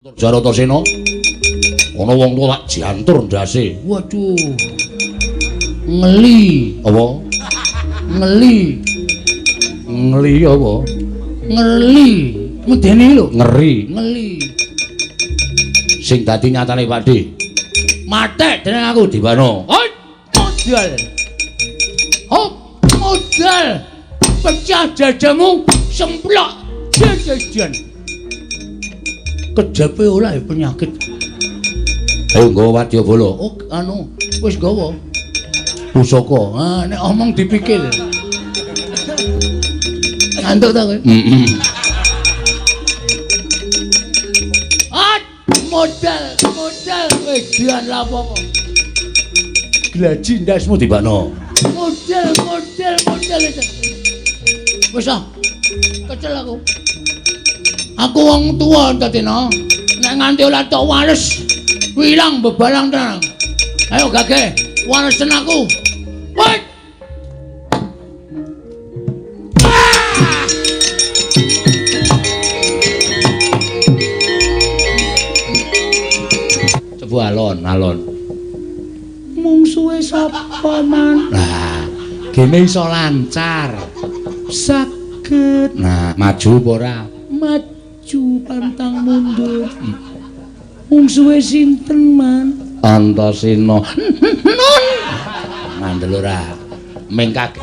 Jaratasena ana wong tuwa tak jantur ndase. Waduh. Ngeli apa? Ngeli. Ngeli apa? Ngeli. Medeni lho, ngeri. Ngeli. Sing dadi nyatane Pak De. Matek dening aku dibano. Hoi, modal. Hop, modal. Pecah dadamu, semplok jajan. Kejape ora ya penyakit. Ayo nggawa wadyabala. Oh, anu, wis nggawa. Pusaka. Ah, nek omong dipikir. Ngantuk ta kowe? Heeh. Ah, modal, modal wedan lapo kok. Glaji ndasmu dibakno. Modal, modal, modal. Wis ah. Kecel aku. Aku wong tuwa Antasena. Nek nganti ora tok wales, ilang bebalang tenan. Ayo gage, walesen aku. Woi. Coba alon-alon. Mungsuhe sapa man? Lah, gene iso lancar. Saged. Nah, maju apa ora? Maju pantang mundur. Mungsuhe sinten man? Antasena. Nun. Ngandel ora? Mengkak.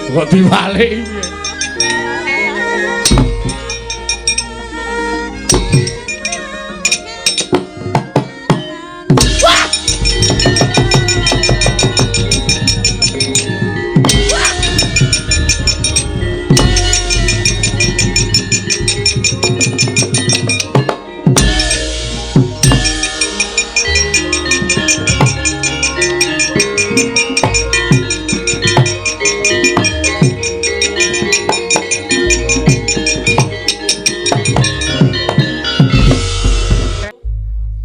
Kok diwalik piye?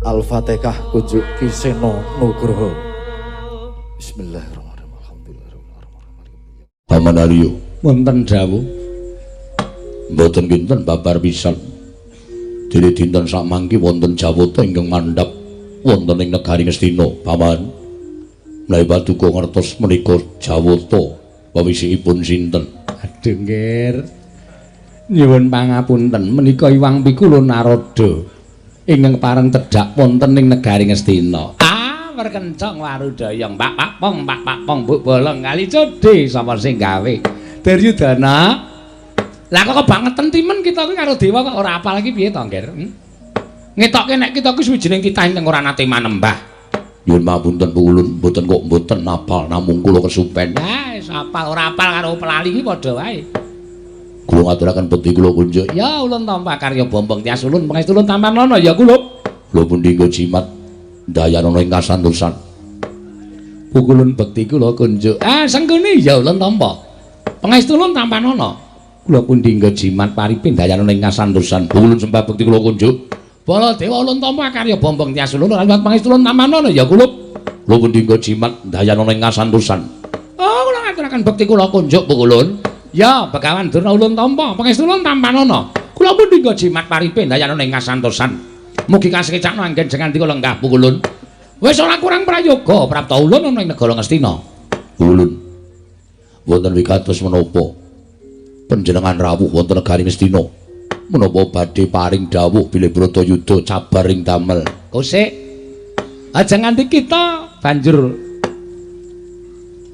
Al-Fatihah kunjuk Ki Seno Nugroho. Bismillahirrahmanirrahim. Alhamdulillahirabbil alamin. Paman Aryo, wonten dawuh. Mboten kinten babar pisan. Dene dinten samangki wonten jawata ingkang mandhap wonten ing negari Ngastina, Paman. Menawi paduka ngertos menika jawata wewisikipun sinten? Aduh, nggih. Nyuwun pangapunten, menika Iwang Pikula Narada ingkang pareng tedhak wonten ing negari Ngastina. Ah, perkencong warudayang Pak Pakpong, Pak Pakpong mbok bolong kali codhe sapa sing gawe. Duryudana. Lah kok kebangetan timen kita kuwi karo dewa kok ora apal iki piye to, Ngger? Ngetokke nek kita kuwi suwijining titah ingkang ora nate manembah. Nyuwun pangapunten ulun mboten kok mboten apal namung kula kesupen. Ya wis apal ora apal karo pelali iki padha wae. Kula ngaturaken bekti kula kunjuk. Ya ulun tampa karya Bombong Tias ulun pangestu ulun tampanana ya kula. Kula pundi nggo jimat dayanana ing kasantosan. Pukulun bekti kula kunjuk. Ah senggone ya ulun tampa. Pangestu ulun tampanana. Kula pundi nggo jimat paripin dayanana ing kasantosan. Pukulun sembah bekti kula kunjuk. Baladewa ulun tampa karya Bombong Tias ulun liwat pangestu ulun tampanana ya kula. Kula pundi nggo jimat dayanana ing kasantosan. Oh kula ngaturaken bekti kula kunjuk pukulun. Ya, Begawan Durna ulun tampa, pangestu ulun tampanana. Kula pundi nggo jimat paripin dayanana ing kasantosan. Mugi kasekecakno anggen jengandika lenggah pukulun. Wis ora kurang prayoga prapta ulun ana ing negara Ngastina. Ulun wonten wigatos menapa panjenengan rawuh wonten negari Ngastina. Menapa badhe paring dawuh bilih Bratayuda cabar ing damel. Kosik. Aja nganti kita banjur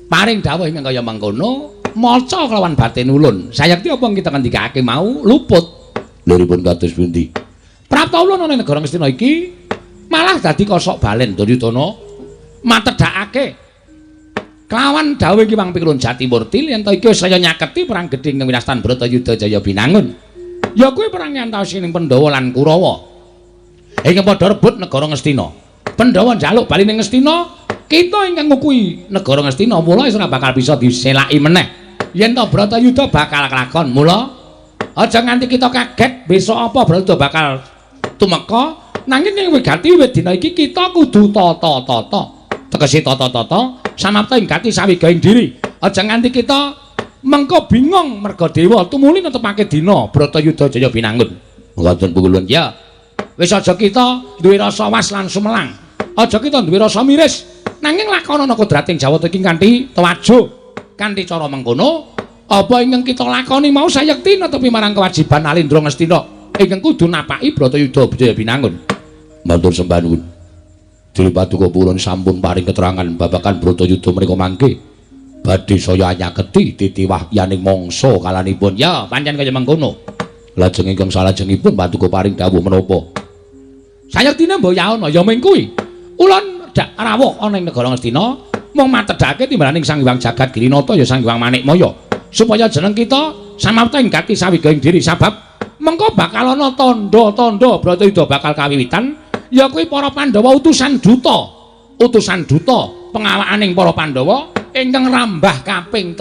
paring dawuh ingkang kaya mangkono. Maca kelawan batin ulun. Sayekti apa kita ngendikake mau luput. Liripun kados pundi? Prapta ulun ana ing negara Ngastina iki malah dadi kosok balen Duryudana matedhakake kelawan dawuh Ki Wang Pikulun Jatimurti yen to iki wis saya nyaketi perang gedhe ing winastan Bratayuda Jaya Binangun. Ya kuwi perang antawis ing Pandhawa lan Kurawa. Ingkang padha rebut negara Ngastina. Pandhawa njaluk bali ning Ngastina, kita ingkang ngukuhi negara Ngastina mula wis ora bakal bisa diselaki meneh. Yen to Bratayuda bakal kelakon, mula aja nganti kita kaget besok apa Bratayuda bakal tumeka, nanging ing wigati wit dina iki kita kudu tata-tata. Tegese tata-tata samapta ing gati sawigaing diri. Aja nganti kita Mengko bingung merga dewa tumuli netepake dina Bratayuda Jaya Binangun. Ngoten Pukulun. Ya. Wis aja kita duwe rasa was lan sumelang. Aja kita duwe rasa miris. Nanging lakonana kodrating Jawata iki kanthi tewajuh, kanthi cara mengkono, apa ingkang kita lakoni mau sayekti netepi marang kewajiban Alindra Ngastina ingkang kudu napaki Bratayuda Jaya Binangun. Matur sembah nuwun. Dene paduka purun sampun paring keterangan babagan Bratayuda menika mangke badhe saya anyaketi titi wahyaning mangsa kalanipun. Ya, pancen kaya mengkono. Lajeng ingkang salajengipun paduka paring dawuh menapa? Sayektine mbok yaono ya ming kuwi. Ulun dak rawuh ana ing negara Ngastina mung matedhake timbalaning Sang Hyang Jagat Girinata ya Sang Hyang Manikmaya supaya jeneng kita samapta ing gati sawigaing diri sabab mengko bakal ana tandha-tandha Bratayuda bakal kawiwitan ya kuwi para Pandhawa utusan duta pengawakaning para Pandhawa ingkang rambah kaping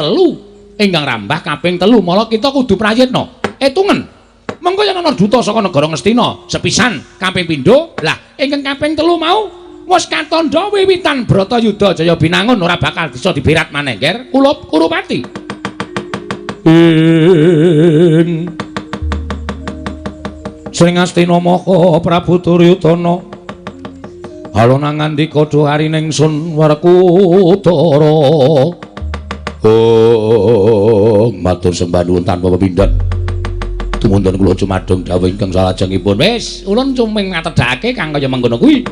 telu mala kita kudu prayitna etungen mengko yen ana duta saka negara Ngastina sepisan kaping pindho lah ingkang kaping telu mau wis katandha wiwitan Bratayuda Jaya Binangun ora bakal bisa diberat maneh nger kula Kurupati. Ing Sring Astina Maka Prabu Duryudana alona ngandika duharining sun Werkudara. Oh, matur sembah nuwun tanpa pepindhan. Tumuntun kula cumadung dawuh ingkang salajengipun. Wis, ulun cuming ngatedhake kang kaya mengkono kuwi.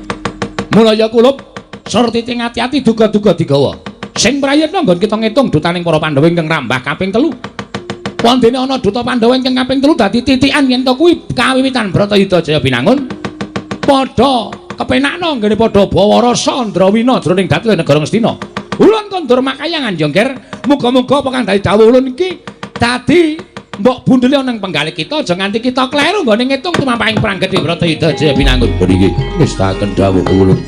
Mulaya kulup surtiti ati-ati duga-duga digawa. Sing prayitna nggon kita ngitung dutaning para Pandhawa ingkang rambah kaping telu. Wondene ana duta Pandhawa ingkang kaping telu dadi titikan yen to kuwi kawiwitan Bratayuda Jaya Binangun. Padha kepenakna nggone padha bawa rasa ndrawina jroning dadi negara Ngastina. Ulun kondur makayangan yo, Nger. Muga-muga apa kang dadi dawuh ulun iki dadi mbok bundeli ana ing penggalih kita aja nganti kita kleru nggone ngitung tumampahing perang gedhe Bratayuda Jaya Binangun. Niki ngestaken dawuh ulun.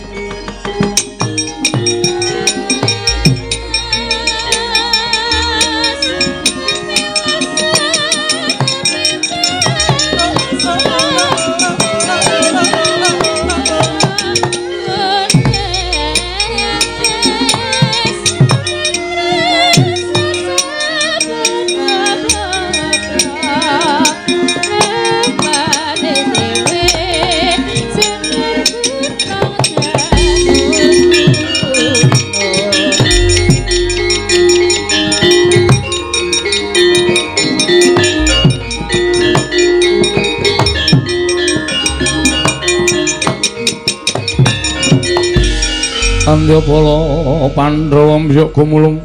Andyapala Pandhawa mbyuk gumulung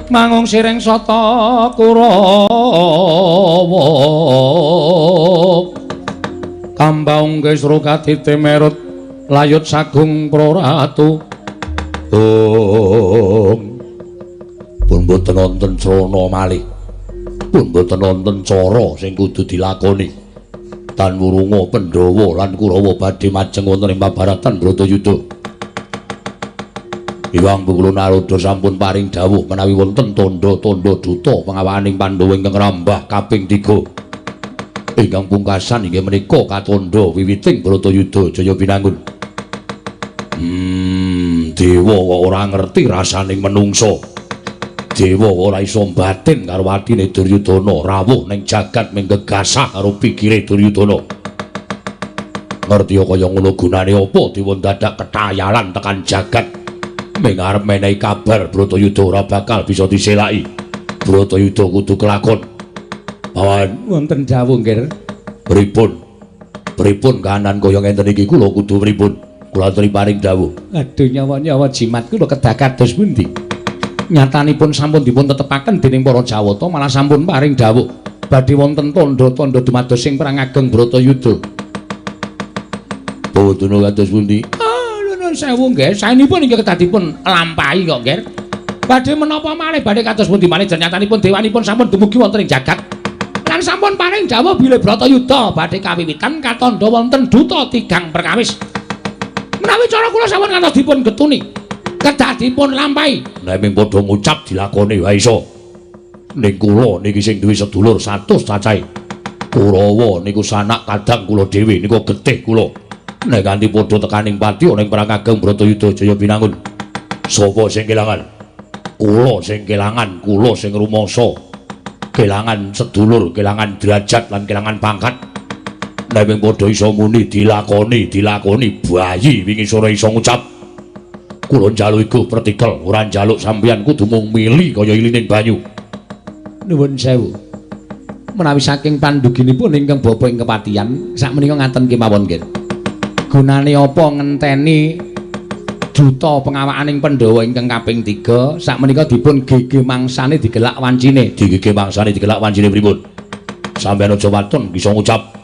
mangung siring sata Kurawa kambaung kisru katite merut layut sagung praratu. Ong pun boten wonten crana malih, pun boten wonten cara sing kudu dilakoni. Tan wurunga Pandhawa lan Kurawa badhe majeng wonten ing pabaratan Bratayuda. Hyang Bukula Narada sampun paring dawuh menawi wonten tandha-tandha duta pengawakaning Pandhawa ingkang rambah kaping 3. Ingkang pungkasan inggih menika katandha wiwiting Bratayuda Jaya Binangun. Dewa kok ora ngerti rasaning menungsa. Dewa ora iso mbatin karo atine Duryudana, rawuh ning jagat ming gegasah karo pikire Duryudana. Ngerti kaya ngono gunane apa dewa dadak ketayalan tekan jagat. Ming arep menehi kabar Bratayuda ora bakal bisa diselaki. Bratayuda kudu kelakon. Pawan wonten dawuh nggih. Pripun? Pripun kahanan kaya ngenten iki kula kudu pripun? Kula aturi paring dawuh. Aduh nyawa-nyawa jimat kula kedah kados pundi? Nyatanipun sampun dipun tetepaken dening para Jawata malah sampun paring dawuh badhe wonten tandha-tandha dumados sing perang ageng Bratayuda. Bawadana kados pundi? Sewu nggih, saenipun inggih kedah dipun lampahi kok nggih. Badhe menapa malih badhe kados pundi malih nyatanipun dewanipun sampun dumugi wonten ing jagat. Lan sampun paring dawuh bilih Bratayuda badhe kawiwitan katandha wonten duta tigang perkawis. Menawi cara kula sampun ngantos dipun getuni, kedah dipun lampahi. Nek ming padha ngucap dilakoni wae iso. Ning kula niki sing duwe sedulur 100 cacahe. Kurawa niku sanak kadang kula dhewe niku getih kula. Nek kanthi padha tekaning pati ana ing perang ageng Bratayuda Jaya Binangun. Sapa sing kelangan? Kula sing kelangan, kula sing rumangsa. Kelangan sedulur, kelangan derajat lan kelangan pangkat. Nek mung padha iso muni dilakoni, dilakoni bayi wingi sore iso ngucap. Kula njaluk iku pertikel, ora njaluk sampeyan kudu mung mili kaya ilining banyu. Nuwun sewu. Menawi saking panduginipun ingkang bapa ing kepatihan, sakmenika ngaten kemawon nggih. Gunane apa ngenteni duta pengawakaning Pandhawa ingkang kaping 3, sakmenika dipun gege mangsane digelak wancine. Digege mangsane digelak wancine pripun? Sampeyan aja waton bisa ngucap.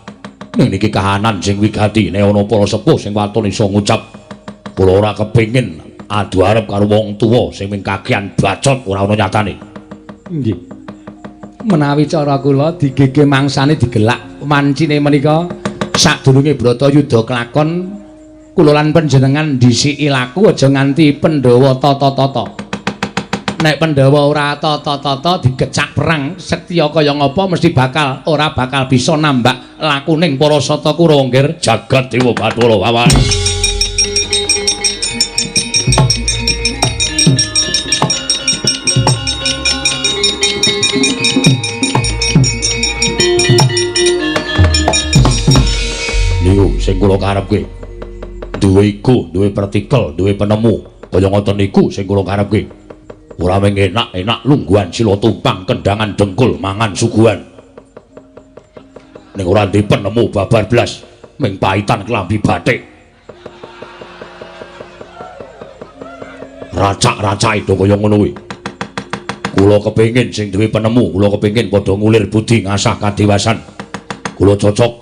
Ning niki kahanan sing wigati, nek ana para sepuh sing waton iso ngucap. Kula ora kepengin adu arep karo wong tuwa sing mung kakean bacot ora ana nyatane. Nggih. Menawi cara kula digege mangsane digelak wancine menika sadurunge Bratayuda kelakon kula lan panjenengan dhisiki laku aja nganti Pandhawa tata-tata. Nek Pandhawa ora tata-tata digecak perang setya kaya ngapa mesti bakal ora bakal bisa nambak lakuning para sata Kurawa nggir. Jagat Dewa Bathara wawan. Niku sing kula karepke. Duwe iku, duwe pertikel, duwe penemu. Kaya ngoten niku sing kula karepke. Ora mung enak-enak lungguhan sila tumpang kendangan dengkul mangan suguhan. Ning ora duwe penemu babar blas, mung paitan klambi batik. Racak-racake do kaya ngono kuwi. Kula kepengin sing duwe penemu, kula kepengin padha ngulir budi ngasah kadewasan. Kula cocok,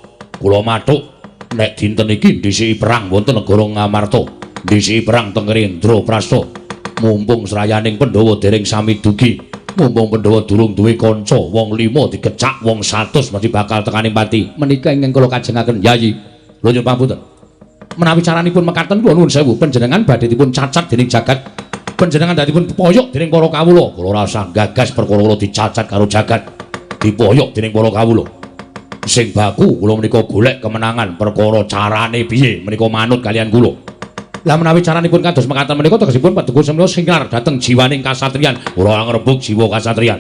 kula mathuk nek dinten iki dhisiki perang wonten negara Ngamarta, dhisiki perang teng Indraprasta. Mumpung srayaning Pandhawa dereng sami dugi, mumpung Pandhawa durung duwe kanca, wong 5 digecak wong 100 mesti bakal tekaning pati. Menika ingkang kula kajengaken Yayi. Lho nyuwun pangapunten. Menawi caranipun mekaten kula nuwun sewu, panjenengan badhe dipun cacat dening jagat. Panjenengan dadi poyok dening para kawula. Kula ora usah gagas perkara kula dicacat karo jagat. Dipoyok dening para kawula. Sing baku kula menika golek kemenangan, perkara carane piye menika manut kalian kula. Lah menawi caranipun kados mekaten menika tegesipun paduka semenika singlar dhateng jiwaning kasatriyan. Ora ngrebug jiwa kasatriyan.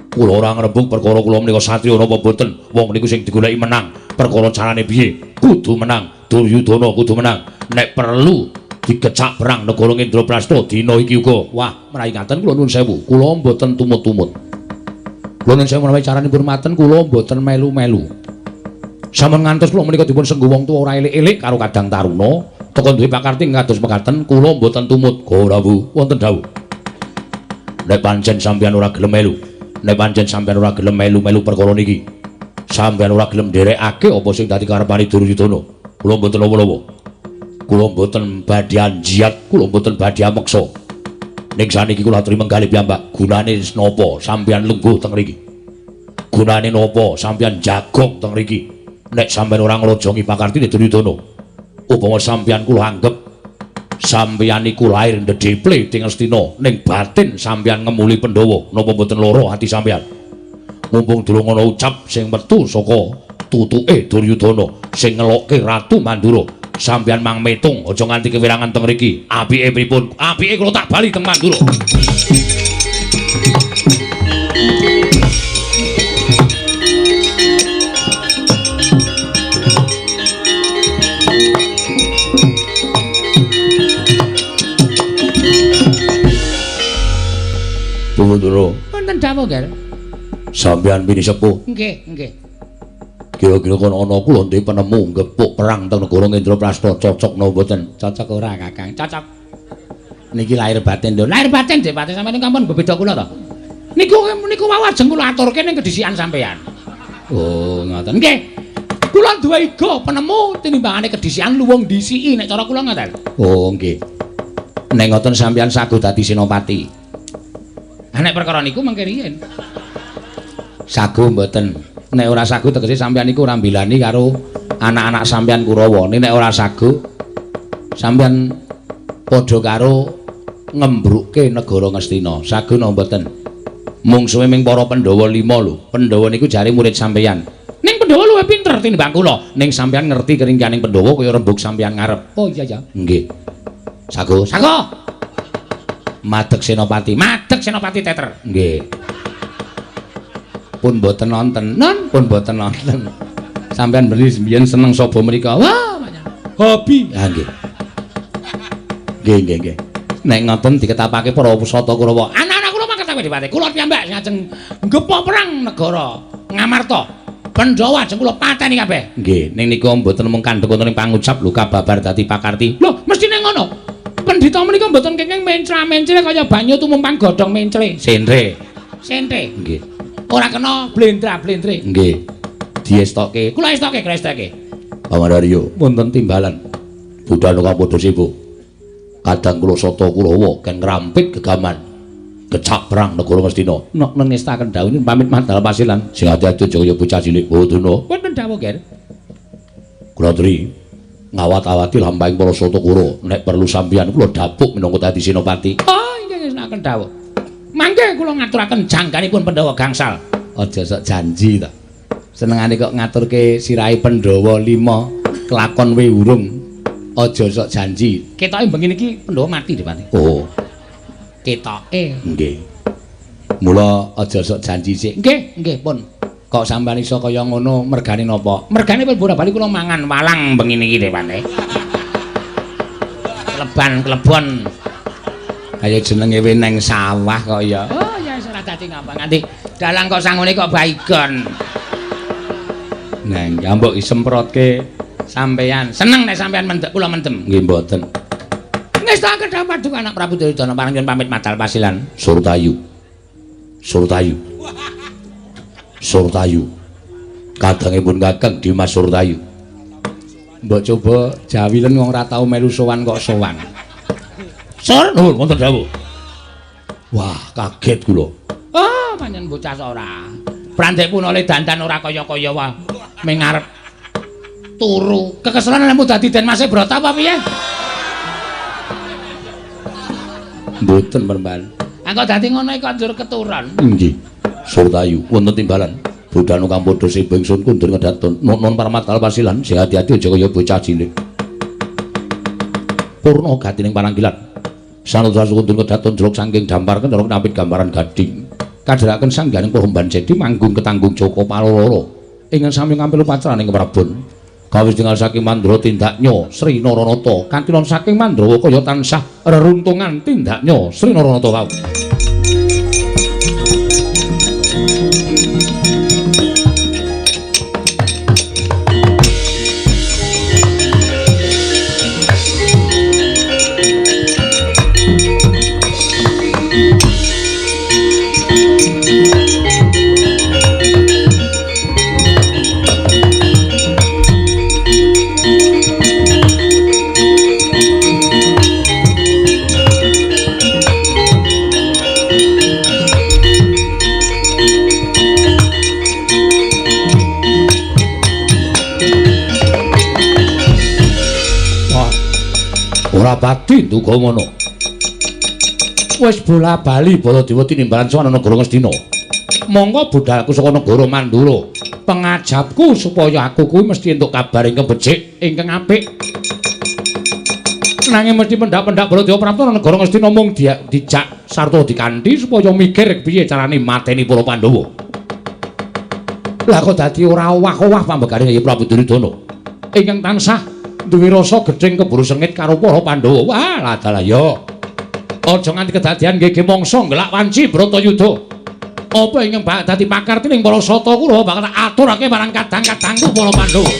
Kula ora ngrebug perkara kula menika satriya napa boten. Wong niku sing digoleki menang, perkara carane piye kudu menang. Duryudana kudu menang. Nek perlu digecak perang negara Indraprasta dina iki uga. Wah, menawi ngaten kula nuwun sewu, kula mboten tumut-tumut. Kula nuwun sewu menawi caranipun maten kula mboten melu-melu. Sampun ngantos kula menika dipun sengguh wong tuwa ora elik-elik karo Kadang Taruna. Teka duwe pakarti kados mekaten kula mboten tumut. Ora Bu, wonten dawuh. Nek pancen sampeyan ora gelem melu, nek pancen sampeyan ora gelem melu-melu perkara niki, sampeyan ora gelem nderekake apa sing dadi karepane Duryudana, kula mboten lawa-lawa. Kula mboten badhe anjiat, kula mboten badhe ameksa. Ning saniki kula aturi menggalih piyambak, gunane napa sampeyan lungguh teng mriki? Gunane napa sampeyan jagong teng mriki? Nek sampeyan ora ngrojongi pakartine Duryudana, upama sampeyan kula anggep sampeyan iku lair ndedheple teng Astina, ning batin sampeyan ngemuli Pandhawa, napa mboten lara ati sampeyan? Mumpung durung ana ucap sing metu saka tutuke Duryudana sing ngelokke Ratu Mandura, sampeyan mang metung aja nganti kewirangan teng mriki. Apike pripun? Apike kula tak bali teng Mandura. Punggundura. Wonten dawuh, Ger. Sampeyan pini sepuh. Nggih, nggih. Kira-kira kono ana kula ndek penemu gepuk perang teng negara Indraprasta cocok napa mboten? Cocok ora, Kakang? Cocok. Niki lahir batin lho. Lahir batin Dik Pati sampeyan niku ampun bebeda kula to. Niku niku wau ajeng kula aturke ning kedhisikan sampeyan. Oh, ngoten. Nggih. Kula duwe iga penemu tinimbangane kedhisikan luwung dhisiki nek cara kula ngoten. Oh, nggih. Nek ngoten sampeyan saguh dadi senopati. Lah nek perkara niku mengke riyin. Saguh mboten. Nek ora saguh tegese sampeyan niku ora mbilani karo anak-anak sampeyan Kurawa. Nek ora saguh sampeyan padha karo ngembrukke negara Ngastina. Saguh napa mboten? Mungsuhe ming para Pandhawa 5 lho. Pandhawa niku jare murid sampeyan. Ning Pandhawa luwih pinter tinimbang kula. Ning sampeyan ngerti keringkianing Pandhawa kaya rembug sampeyan ngarep. Oh iya ya. Nggih. Saguh. Saguh. Madeg Senopati. Madeg Senopati Teter. Nggih. Pun mboten nonton. Non, pun mboten nonton. Sampeyan beli mbiyen seneng sapa mriko? Wah, hobi. Ha nggih. Nggih, nggih, nggih. Nek ngoten diketapake para Sata Kurawa. Anak-anak kula mangkat Dipati. Kula piyambak sing ajeng nggepok perang negara Ngamarta. Pandhawa ajeng kula pateni kabeh. Nggih, ning nika mboten mung kandhek wonten ing pangucap lho kababar dadi pakarti. Lho, mestine ngono. Pendhita menika mboten kenging mencra-mencle kaya banyu tumumpang godhong mencle. Sentre. Sentre. Nggih. Ora kena blendra-blendre. Nggih. Diestoke. Kula estoke, kula estoke. Paman Aryo, wonten timbalan. Budal kang padha sibuk. Kadang kula Sata Kurawa ken ngrampit gegaman. Kecak perang negara Ngastina. Nok nengestaken dawuh pamit madal pasilan. Sing ati-ati aja kaya bocah cilik Bodana. Wonten dawuh, Ger. Kula aturi ngawat-awati lampahing para Sata Kurawa. Nek perlu sampeyan kula dapuk minangka dadi senopati. Oh, inggih ngestokaken dawuh. Mangke kula ngaturaken jangganipun Pandhawa gangsal. Aja sok janji ta. Senengane kok ngaturke sirahe Pandhawa 5 kelakon we urung. Aja sok janji. Ketoke bengi niki Pandhawa mati, Dipati. Oh. Ketoke. Nggih. Mula aja sok janji sik. Nggih, nggih pun. Kok sampeyan iso kaya ngono mergane napa? Mergane pun bola-bali kula mangan walang bengi niki Dipati. Kleban klebon. Kaya jenenge we neng sawah kok ya. Oh ya wis ora dadi ngapa nganti dalang kok sangune kok baygon. Nah, ya mbok disemprotke sampeyan. Seneng nek sampeyan mendek kula mendem. Nggih mboten. Ngestakaken dawuh paduka anak Prabu Duryudana parang nyuwun pamit madal pasilan. Surtayu. Surtayu. Surtayu. Kadangipun Kakang Dimas Surtayu. Mbok coba jawilen wong ora tau melu sowan kok sowan. Sur, nuwun wonten dawuh. Wah, kaget kula. Oh, pancen bocah ora. Prandek punole dandan ora kaya-kaya wae. Ming arep turu. Kekeselan lemu dadi Den Mase Brata apa piye? Mboten perempuan. Engko dadi ngono iki kok njur keturun. Nggih. Surtayu wonten timbalan. Budhanu kang padha seba ingsun kundur ngedaton. Nun parmatal pasilan sing ati-ati aja kaya bocah cilik. Purna gatining pananggilan. Sanadra kundur ngedaton jlok saking dampar kenara nampit gambaran gading. Kadheraken sangganing Pohemban Jedi manggung ketanggung Joko Paloro. Ingkang sami ngampil upacaraning Prabon. Kawis tingal saking Mandra tindaknya Sri Naranata kantilan saking Mandrawa kaya tansah reruntungan tindaknya Sri Naranata kau. Ora pati nduga ngono. Wis bola-bali Baladewa tinimbalan sowan negara Ngastina. Monggo budhalku saka negara Mandura. Pengajapku supaya aku kuwi mesti entuk kabar ingkang becik, ingkang apik. Nanging mesti pendak-pendak Baladewa prapta negara Ngastina mung dijak sarta dikanthi supaya mikir piye carane mateni para Pandhawa. Lah kok dadi ora owah-owah pambegane Kyai Prabu Duryudana ingkang tansah duwe rasa gedhing keburu sengit karo para Pandhawa. Wah, ladalah ya. Aja nganti kedadian nggih mangsa nggelak wanci Bratayuda. Apa ingkang bakal dadi pakarti ning para Sata Kurawa bakal tak aturake marang kadang-kadangku para Pandhawa. Oh.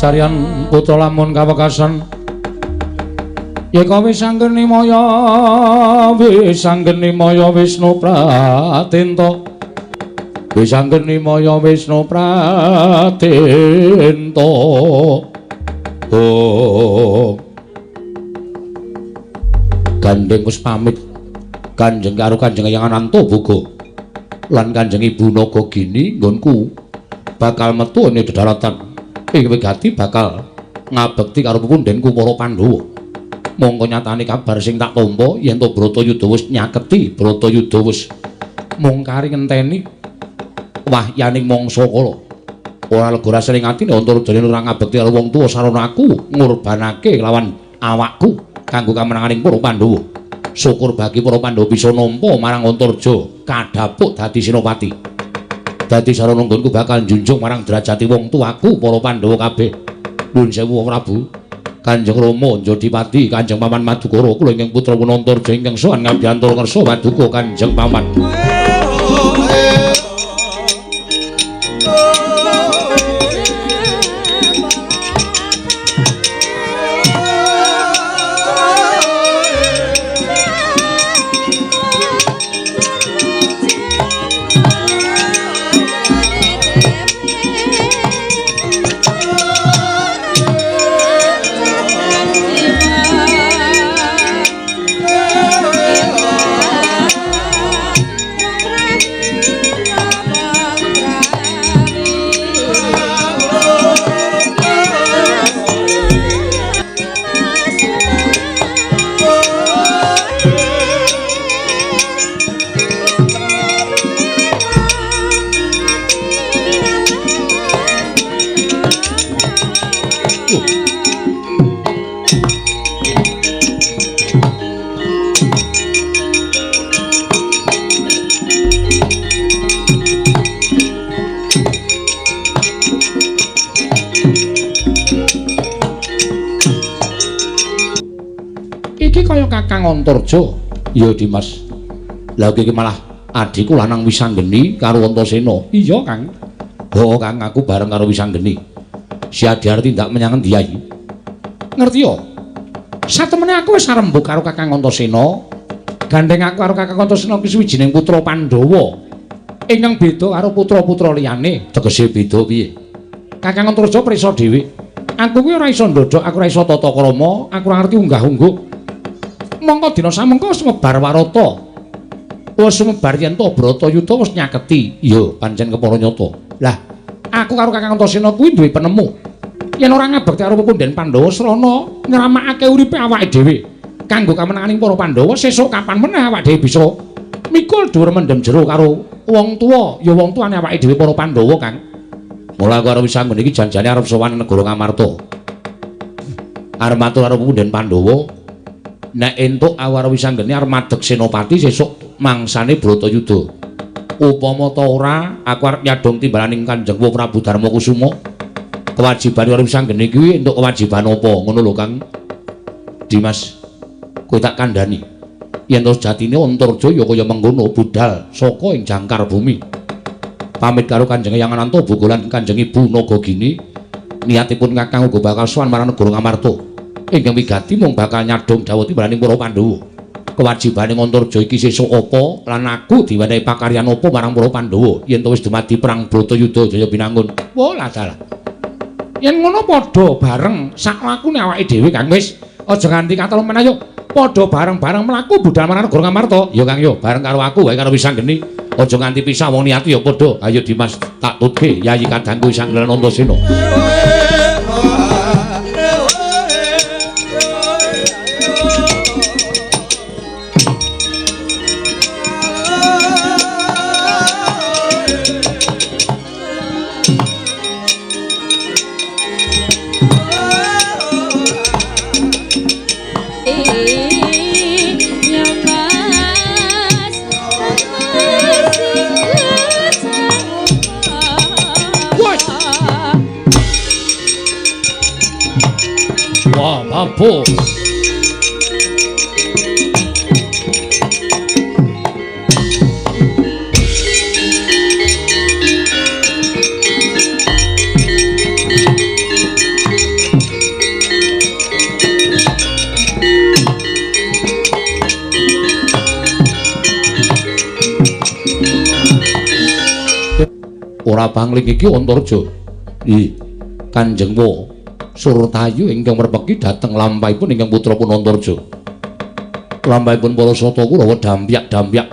Kacaryan putra lamun kawekasan yeka wis anggeni maya wis anggeni maya Wisnu Pratenta wis anggeni maya Wisnu Pratenta. Oh gandeng wis pamit Kanjeng karo Kanjeng Eyang Anantaboga lan Kanjeng Ibu Nagagini nggonku bakal metu ing dedaratan ing wigati bakal ngabekti karo pepundhenku para Pandhawa. Mongko nyatane kabar sing tak tampa yen to Bratayuda wis nyaketi, Bratayuda wis mung kari ngenteni wahyaning mangsa kala. Ora lega rasane atine Antarajane ora ngabekti karo wong tuwa sarana aku ngurbanake lawan awakku kanggo kamenanganing para Pandhawa. Syukur bagi para Pandhawa bisa nampa marang Antarja kadhapuk dadi senopati. Dadi sarana nggonku bakal njunjung marang derajate wong tuaku para Pandhawa kabeh. Nuwun sewu Prabu. Kanjeng Rama Njodipati, Kanjeng Paman Madukara, kula ingkang putra Antarja ingkang sowan ngabiyantara ngersa paduka Kanjeng Paman. Iki kaya Kakang Antarja. Iya, Dimas. Lah iki malah adhiku lanang Wisanggeni karo Antasena. Iya, Kang. Oh, Kang, aku bareng karo Wisanggeni. Si Adi arep tindak menyang endi ayi? Ngerti ya? Satemene aku wis arembug karo Kakang Antasena. Gandeng aku karo Kakang Antasena kuwi suwijining putra Pandhawa. Ingkang beda karo putra-putra liyane. Tegese beda piye? Kakang Antarja prisa dhewe. Aku kuwi ora iso ndodhok, aku ora iso tata krama, aku ora ngerti unggah-ungguh. Mongko dina samengko wis mebar warata. Wis mebar yen to Bratayuda wis nyaketi. Iya, pancen kepara nyata. Lah, aku karo Kakang Antasena kuwi duwe penemu. Yen ora ngabekti karo pepundhen Pandhawa srana ngramakake uripe awake dhewe kanggo kamenanganing para Pandhawa, sesuk kapan meneh awake dhewe bisa mikul dhuwur mendem jero karo wong tuwa, ya wong tuane awake dhewe para Pandhawa, Kang. Mula aku karo Wisanggeni iki janjane arep sowan negara Ngamarta. Arep matur karo pepundhen Pandhawa. Nek entuk aku karo Wisanggeni arep madeg senopati sesuk mangsane Bratayuda. Upama ta ora, aku arep nyadong timbalaning Kanjeng Prabu Darmakusuma. Kewajiban karo Wisanggeni kuwi entuk kewajiban apa? Ngono lho, Kang. Dimas, kowe tak kandhani. Yen to sejatine Antarja ya kaya mengkono budal saka ing jangkar bumi. Pamit karo Kanjeng Eyang Anantaboga lan Kanjeng Ibu Nagagini, niatipun Kakang uga bakal sowan marang negara Ngamarta. Ingkang wigati mung bakal nyadong dawuh timbalaning para Pandhawa. Kewajibane Antarja iki sesuk apa lan aku diwenehi pakaryan apa marang para Pandhawa yen to wis dumadi perang Bratayuda Jaya Binangun. Wah, dalah. Yen ngono padha bareng sak lakune awake dhewe, Kang. Wis aja nganti katelumen, ayo padha bareng-bareng mlaku budal marang negara Ngamarta. Ya Kang yo, bareng karo aku wae karo Wisanggeni. Aja nganti pisah wong niati ya padha. Ayo Dimas, tak tutke Yayi kadangku Wisanggeni lan Antasena. Wah, mampus. Ora pangling iki Antarja. Ih, Kanjeng Wa Surtayu ingkang merpeki dhateng lampahipun ingkang putra pun Antarja. Lampahipun para sata Kurawa dampyak-dampyak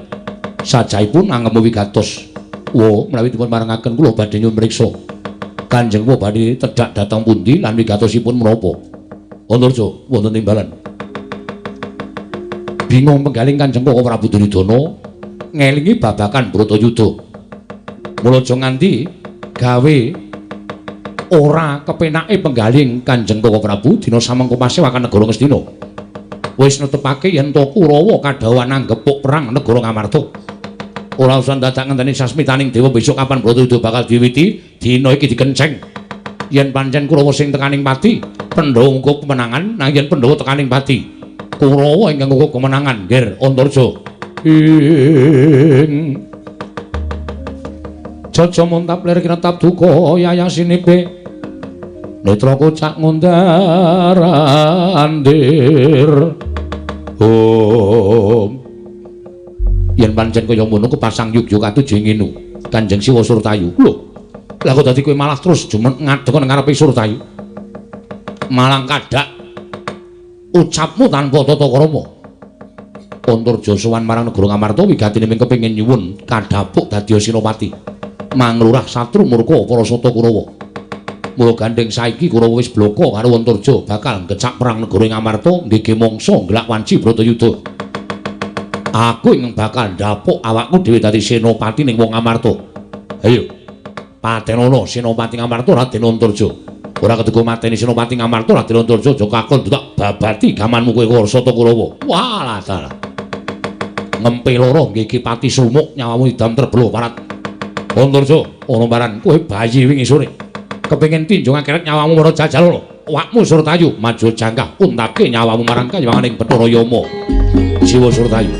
sajaipun angemu wigatos. Wa menawi dipun parengaken kula badhe nyuwun mriksa. Kanjeng Wa badhe tedhak dhateng pundi lan wigatosipun menapa? Antarja wonten timbalan. Bingung penggaling Kanjeng Koko Prabu Duryudana ngelingi babakan Bratayuda. Mula aja nganti gawe ora kepenake penggaling Kanjeng Koko Prabu dina samengko pasewakan negara Ngastina. Wis netepake yen to Kurawa kadhawuhan anggepuk perang negara Ngamarta. Ora usah dadak ngenteni sasmitaning dewa besok kapan Bratayuda bakal diwiwiti, dina iki dikenceng. Yen pancen Kurawa sing tekaning pati, Pandhawa ngungkup kemenangan, nanging yen Pandhawa tekaning pati, Kurawa ingkang ngungkup kemenangan, Nger Antarja. Ing Jaja muntap lir kinetap duka yayasinipe netra kocak ngundar andir. Om. Yen pancen kaya ngono kepasang yugya katuju nginu Kanjeng Siwa Surtayu. Lho, lah kok dadi kowe malah terus jumeneng ngadeg nang ngarepe Surtayu. Malang kadak ucapmu tanpa tata krama. Antarja sowan marang negara Ngamarta wigatine mung kepengin nyuwun kadhapuk dadi senopati. Manglurah satru murka para sata Kurawa. Mula gandeng saiki Kurawa wis bloko karo Antarja bakal ngecak perang negara Ngamarta nggege mangsa nglak wanci Bratayuda. Aku ingkang bakal ndapuk awakku dhewe dadi senopati ning wong Ngamarta. Ayo. Patenono senopati Ngamarta Raden Antarja. Ora keduga mateni senopati Ngamarta Raden Antarja aja kakon tak babati gamanmu kowe Sata Kurawa. Walah dalah. Ngempe loro nggege pati sumuk nyawamu idam terbelah parat. Antarja ana baran kowe bayi wingi sore. Kepengin tinjung akeret nyawamu marang jajal lho. Awakmu Surtayu maju jangkah untake nyawamu marang kayanganing Bathara Yama. Siwa Surtayu.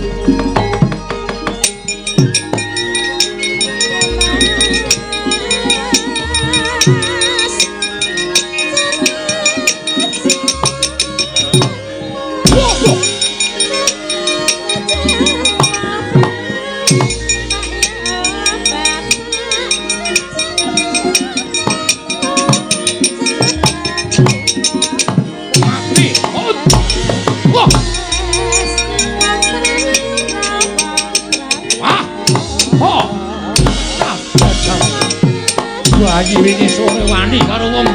Bayi wingi sore wani karo wong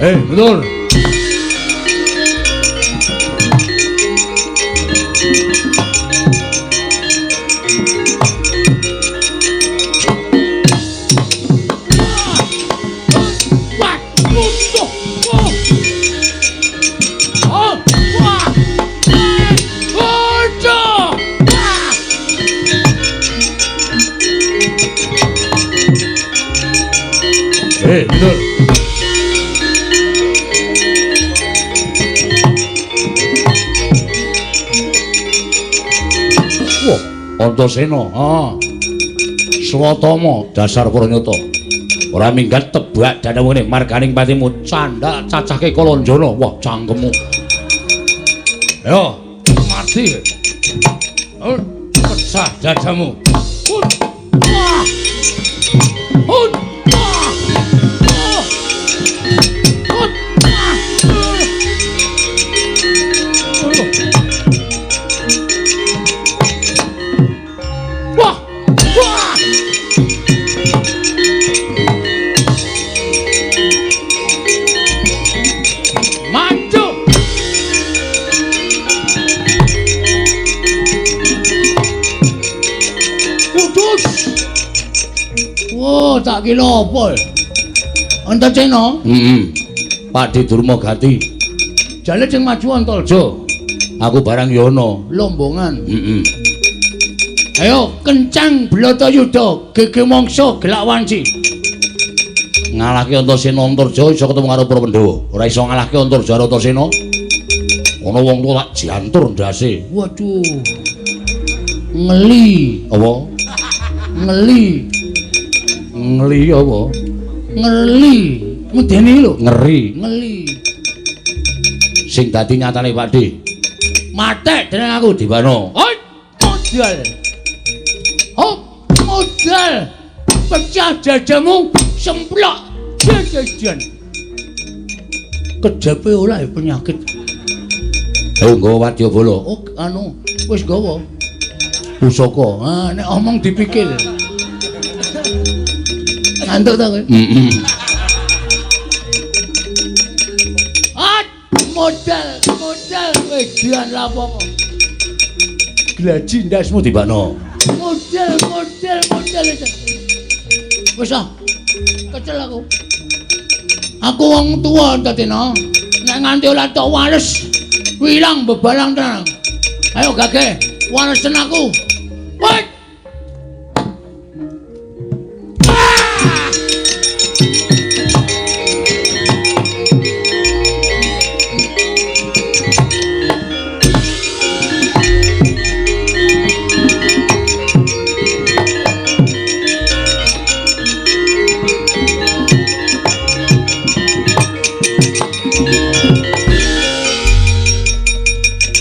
Mundur. Mundur. Wah, Antasena, ha. Swatama dasar Pranyata. Ora minggat tebak dadamu ngene marganing patimu candhak cacahke Kalanjana. Wah, cangkemmu. Ayo, mati. Pecah dadamu. Wah. Wah, tak kira apa? Antasena? Heeh. Pakde Durma Gati. Jale sing maju Antarja. Aku barang ya ana lombongan. Heeh. Ayo kencang Bratayuda, gege mangsa gelak wanci. Ngalahke Antasena Antarja iso ketemu karo para Pandhawa. Ora iso ngalahke Antarja karo Antasena. Ana wong tuwa tak jantur ndase. Waduh. Ngeli apa? Ngeli. Ngeli apa? Ngeli. Medeni lho. Ngeri. Ngeli. Sing dadi nyatane Pakde. Matek dening aku dibano. Hoi, modal. Hop, modal. Pecah dadamu, semplok jajan. Kejape ora ya penyakit. Ayo nggawa wadyabala. Oh, anu, wis nggawa. Pusaka. Ah, nek omong dipikir. Ngantuk ta kowe? Heeh. Ah, modal, modal wedan lapo. Glaji ndasmu dibakno. Modal, modal, modal. Wis ah. Kecel aku. Aku wong tuwa Antasena. Nek nganti ora tok wales, wilang bebalang tenan. Ayo gage, walesen aku. Woi.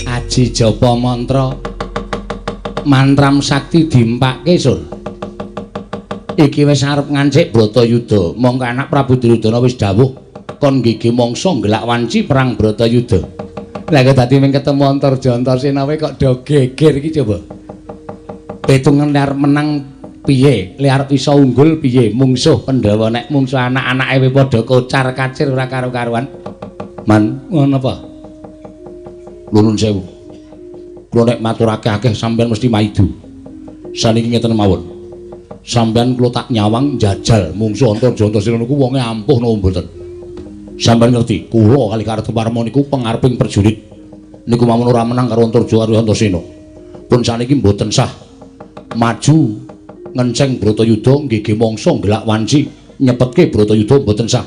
Aji japa mantra mantram sakti dimpake sur. Iki wis arep ngancik Bratayuda. Mongko anak Prabu Duryudana wis dawuh kon gege mangsa nggelak wanci perang Bratayuda. Lah kok dadi mung ketemu Antarja Antasena wae kok do geger iki coba. Petungan arep menang piye? Le arep iso unggul piye? Mungsuh Pandhawa nek mungsuh anak-anake wae padha kocar-kacir ora karo-karuan. Man, ngono apa? Nuwun sewu. Kula nek matur akeh-akeh sampean mesti maidu. Saniki ngeten mawon. Sampean kula tak nyawang njajal mungsuh Antarja Antasena niku wonge ampuh napa mboten. Sampean ngerti, kula kali Kartomarma niku pengareping prajurit. Niku mawon ora menang karo Antarja karo Antasena. Pun saniki mboten sah maju ngenceng Bratayuda nggege mangsa nggelak wanci nyepetke Bratayuda mboten sah.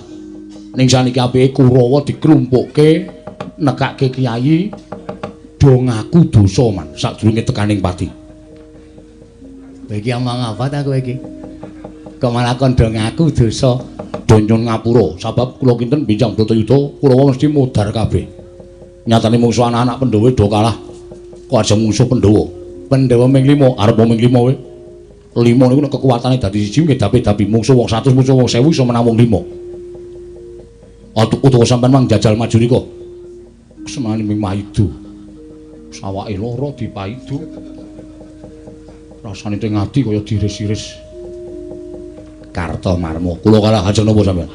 Ning saniki apike Kurawa diklumpukke nekake kiai do ngaku dosa man sadurunge tekaning pati. Kowe iki omong apa ta kowe iki? Kok malah kon do ngaku dosa? Do nyun ngapura sebab kula kinten bincang Bratayuda Kurawa mesti modar kabeh. Nyatane mungsuh anak-anak Pandhawa do kalah. Kok aja mungsuh Pandhawa. Pandhawa ming 5, arep ming 5 kowe. 5 niku nek kekuatane dadi siji ngedapi-dapi mungsuh wong 100 mungsuh wong 1000 iso menang wong 5. Utawa sampean mang jajal maju nika. Senengane ming maidu. Sawake lara dipaidu. Rasane teng ati kaya diris-iris. Kartomarma, kula kalah ajeng napa sampean?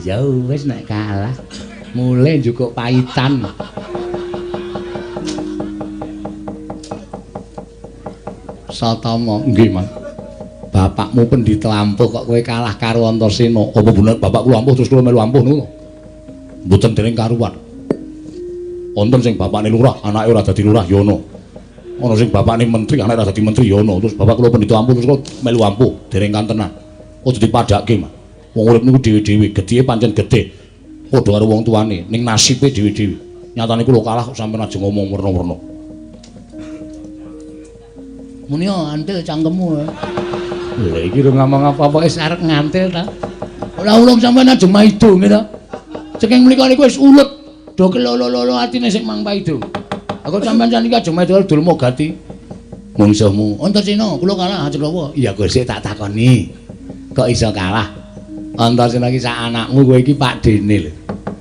Ya wis nek kalah mulih njukuk paitan. Satama, nggih, Mas. Bapakmu pendhita ampuh kok kowe kalah karo Antasena. Apa bener bapak kula ampuh terus kula melu ampuh niku? Mboten dereng karuan. Wonten sing bapakne lurah, anake ora dadi lurah ya ana. Ana sing bapakne menteri, anake ora dadi menteri ya ana. Terus bapak kula pendhita ampuh terus kula melu ampuh, dereng kantenan. Aja dipadhakke, Mas. Wong urip niku dhewe-dhewe, gedhe pancen gedhe. Padha karo wong tuane, ning nasibe dhewe-dhewe. Nyatane kula kalah kok sampeyan aja ngomong werna-werna. Muni antil cangkemmu. Lha iki ora ngomong apa-apa wis arep ngantil ta. Ora ulung sampeyan aja maido ngene ta. Saking mriku niku wis ulet. Do kelolo-lolo atine sing mang paido. Aku sampeyan saniki aja maido dulma gati. Mungsuhmu Antasena kula kalah ajeng napa? Iya Gusti tak takoni. Kok iso kalah? Antasena iki sak anakmu kowe iki Pakdene lho.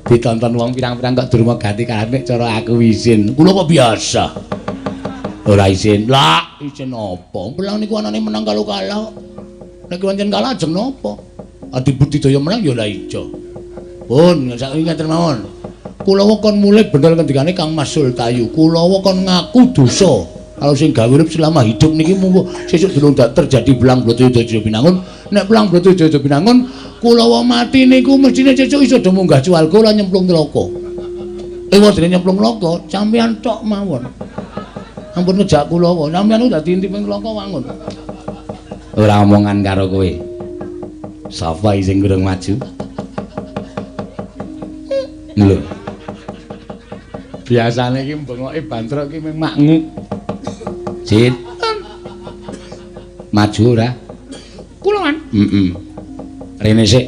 Ditonton wong pirang-pirang kok durma gati kalah nek cara aku isin. Kula kok biasa. Ora isin. Lah, isin apa? Pelang niku anane menang kalau kalah. Nek pancen kalah ajeng napa? Adi budidaya menang ya lah ijo. Pun saiki ngeten mawon. Kula kon mulih bener ngendikane Kang Mas Sultayu. Kula kon ngaku dosa. Kalau sing gawe urip selama hidup niki munggo sesuk durung terjadi belang Bratayuda Binangun. Nek belang Bratayuda Binangun kula mati niku mestine sesuk iso do munggah swarga lan nyemplung neraka. Ewa dene nyemplung neraka, sampeyan tok mawon. Ampun ngejak kula wae. Sampeyan niku dadi intip ing neraka wangun. Ora omongan karo kowe. Sapa sing durung maju? Lho. Biasane iki bengoke bantrok iki mung maknguk. Cit. Maju ora? Kula kan. Heeh. Rene sik.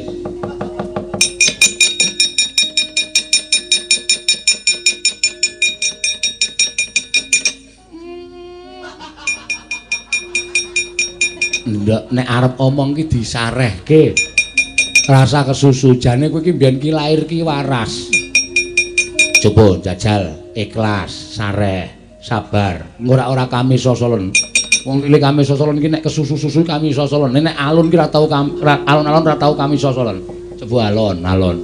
Ndak nek arep omong ki disarehke. Rasa kesusu jane kowe iki mbiyen ki lair ki waras. Coba jajal ikhlas, sareh, sabar. Ora-ora kami sosolen. Wong cilik kami sosolen ki nek kesusu-susu kami sosolen. Nek alun ki ora tau alon-alon ora tau kami sosolen. Coba alon-alon.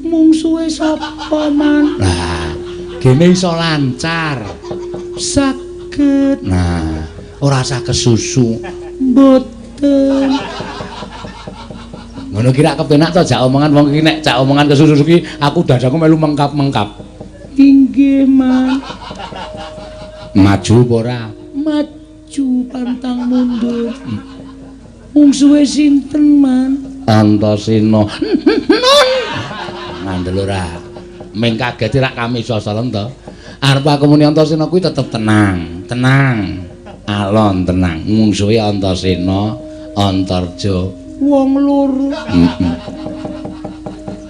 Mungsuhe sapa, Man? Lah, gene iso lancar. Saged. Nah, ora usah kesusu. Mboten. Ngono ki rak kepenak to jak omongan wong iki nek jak omongan kesusu ki aku dadaku melu mengkap-mengkap. Inggih, Man. Maju apa ora? Maju pantang mundur. Mungsuhe sinten, Man? Antasena. Ngandel ora. Ming kaget rak kami sosolen to. Arep aku muni Antasena kuwi tetep tenang, tenang. Alon tenang. Mungsuhe Antasena, Antarja. Wong loro.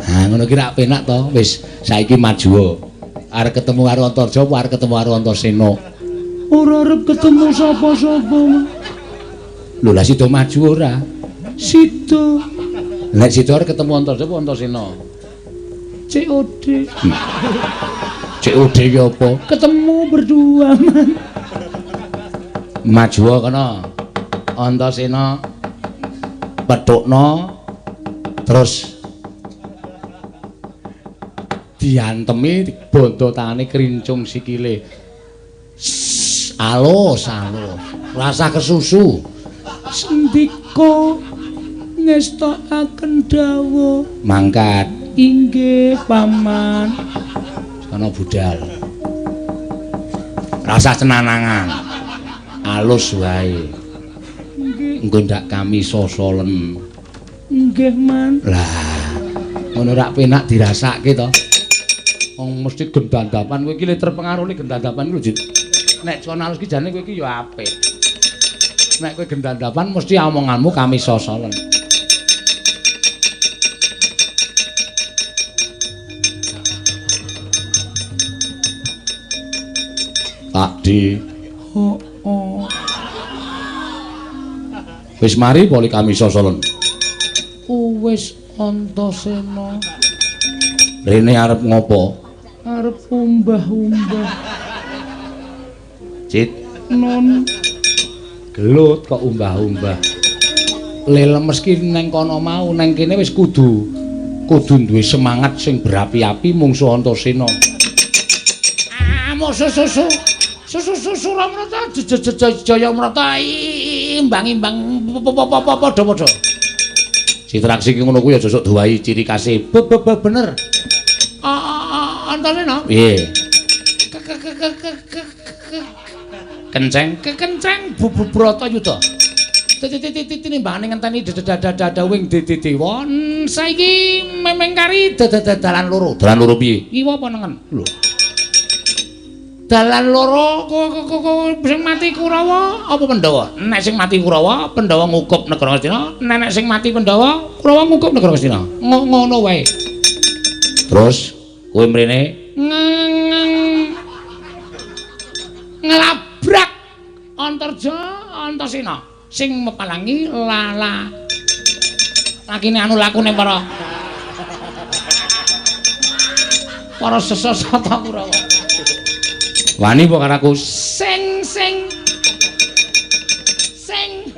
Ha ngono ki rak penak to. Wis saiki maju. Arep ketemu karo Antarja apa arep ketemu karo Antasena? Ora arep ketemu sapa-sapa. Lho lah sida maju ora? Sida. Nek sida arep ketemu Antarja apa Antasena? COD. COD ki apa? Ketemu berdua, Man. Maju kono. Antasena petukno terus diantemi bondo tangane krincung sikile. Alus alus rasa kesusu. Sendika ngestokaken dawuh. Mangkat. Inggih, Paman. Sono budal. Rasa cenanangan. Alus wae. Engko ndak kami sosolen. Nggih, Man. Lah, ngono rak penak dirasake to. Wong mesti gendandapan kowe iki le terpengaruh gendandapan lho, Jit. Nek kono alus ki jane kowe iki ya apik. Nek kowe gendandapan mesti omonganmu kami sosolen. Pakdi. Oh. Wis mari poli kami sosolen. Wis Antasena. Rene arep ngopo? Arep umbah-umbah. Cit. Non. Gelut kok umbah-umbah. Le lemes ki neng kono mau, neng kene wis kudu Kudu duwe semangat sing berapi-api mungsuh Antasena. Ah, musuh susu. Susu Suramrata Jayamrata imbang-imbang padha-padha. Citraksi ki ngono kuwi aja sok duwahi ciri khase. Bener. Antasena. Piye? Kenceng, kekenceng Bratayuda. Tinimbangane ngenteni dadadadawing dewa. Saiki memeng kari dalan loro. Dalan loro piye? Kiwa apa nengen? Lho. Dalan loro sing mati Kurawa apa Pandhawa? Nek sing mati Kurawa, Pandhawa ngukup negara Ngastina. Nek sing mati Pandhawa, Kurawa ngukup negara Ngastina. Ngono wae. Terus kowe mrene nglabrak Antarja Antasena sing mepalangi lala lakine anu lakune para sesata Kurawa. Wani apa karo aku? Sing sing sing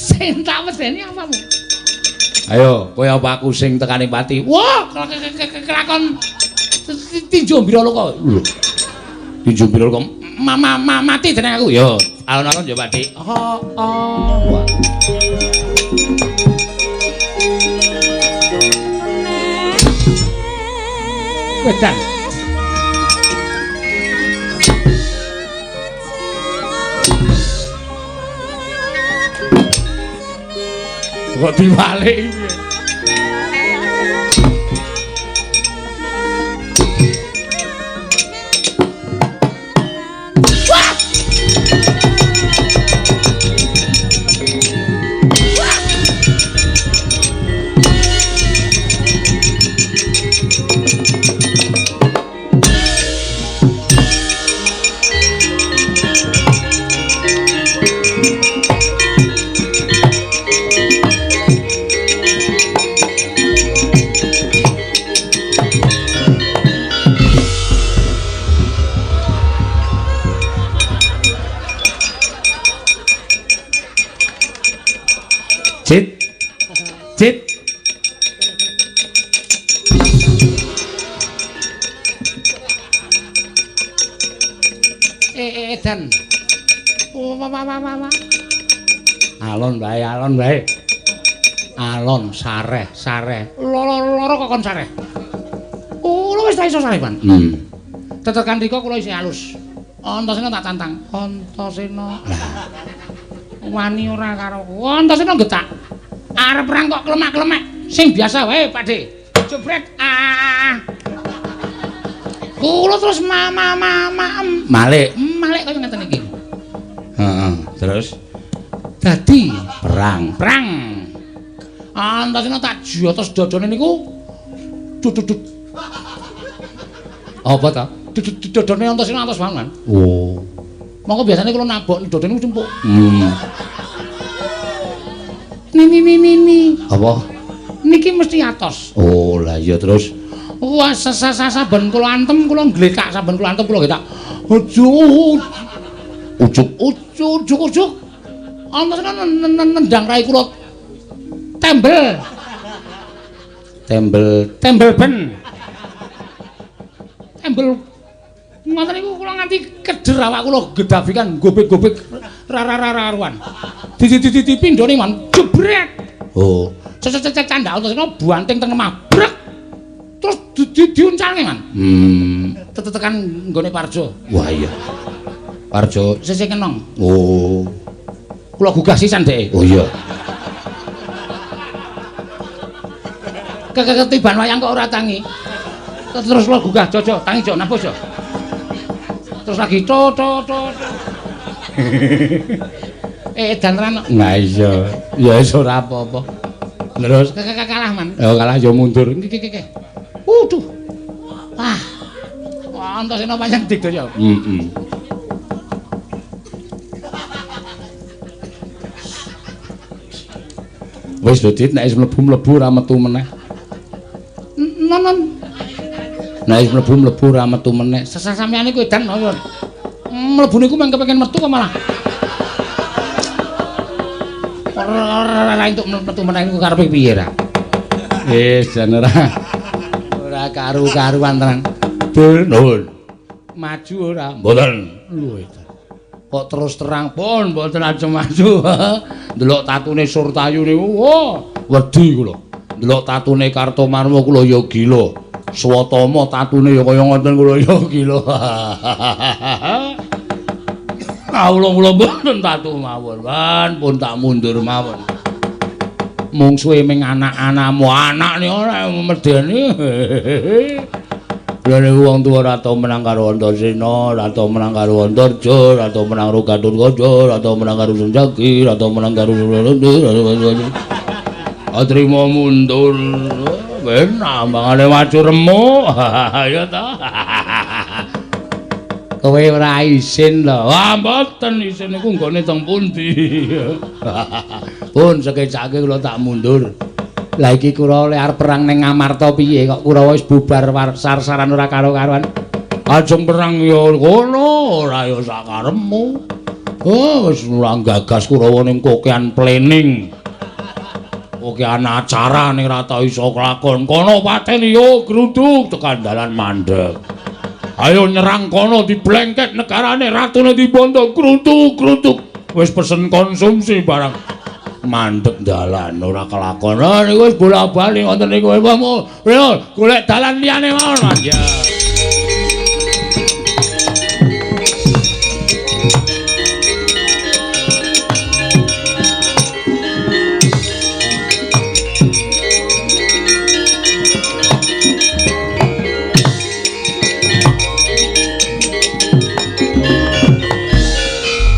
sing tak medeni apamu? Ayo, kowe apa aku sing tekane pati? Wah, kelakon tinju Biraloka. Lho. Tinju Biraloka mati jeneng aku. Ya, alon-alon ya, Pak Dik. Heeh. Wedan. Kok diwalik piye? Cit. Cit. Edan. Oh, ma. Alon wae, alon wae. Alon sareh, sareh. Loro kok kon sareh. Kula wis ta iso sareh, Pan. Tetekan rika kula isih halus. Antasena tak tantang. Antasena. Wani ora karo aku. Antasena getak. Arep perang kok klemak-klemek. Sing biasa wae, Pak De. Jebret. Ah. Kula terus ma malik. Malik kaya ngeten iki. Heeh, terus dadi perang. Perang. Antasena tak jotos dodone niku. Dudut. Apa ta? Dodone Antasena atos banget. Oh. Monggo biasane kula nabok dodone niku cempuk. Ni. Apa? Niki mesti atos. Oh, lah iya terus. Wah, saben kula antem kula ngletak, saben kula antem kula ngletak. Ujuk. Ujuk ujuk ujuk. Antasena nendang rai kula. Tembel. Tembel, tembel ben. Tembel ngoten niku kula nganti keder awak kula gedafikan gobek-gobek rara-rara-ruan. Di pindhone man jebret. Oh. Cececece candak Antasena buanting teng lemah. Brek. Terus diuncalke man. Tetekan nggone Parjo. Wah iya. Parjo sisih kenong. Oh. Kula gugah sisan dheke. Oh iya. Ketiban wayang kok ora tangi. Terus kula gugah jojo, tangi jo napa jo. Terus lagi to to to. Edan tenan. Nah iya. Ya wis ora apa-apa. Terus kalah man. Ya kalah ya mundur. Iki. Waduh. Wah. Wah, Antasena pancen digdaya. Heeh. Wis lho Dit, nek wis mlebu-mlebu ora metu meneh. Nonon. Nek wis mlebu-mlebu ora metu meneh. Sesampeyan iku edan kaya. Mlebu niku mung kepengin metu kok malah. Ora entuk metu meneh niku karepe piye ra? Wis jan ora karu-karuan tenan. Nuwun. Maju ora? Mboten. Lho kok terus terang pun mboten ajeng maju. Ndelok tatune Surtayu niku, wah, wedi kula. Ndelok tatune Kartomarma kula ya gila. Swatama tatune ya kaya ngoten kula ya gila. Kawula kula mboten tatu mawon, wan pun tak mundur mawon. Mungsuhe ming anak-anakmu, anakne ora medeni. Lha niku wong tuwa ora tau menang karo Antasena, ora tau menang karo Antarja, ora tau menang karo Gatotkaca, ora tau menang karo Senjaki, ora tau menang karo Trimo mundur. Ben ambangane maju remuk. Ya ta. Kowe ora isin lho. Wah, mboten isin niku nggone teng pundi. Pun sekecake kula tak mundur. Lah iki kula oleh arep perang ning Ngamarta piye kok Kurawa wis bubar sar-saran ora karo-karuan. Ajeng perang ya kono, ora ya sakarepmu. Oh, wis ora gagas Kurawa ning kokean planning. Kokean acara ning ora tau iso kelakon. Kono pateni yo gruduk tekan dalan mandeg. Ayo nyerang kono diblengket negarane ratune dibondo gruduk-gruduk. Wis pesen konsumsi barang. Mandek dalan ora kelakon. Ah niku wis bola-bali ngoten niku. Yo golek dalan liyane mawon. Ya.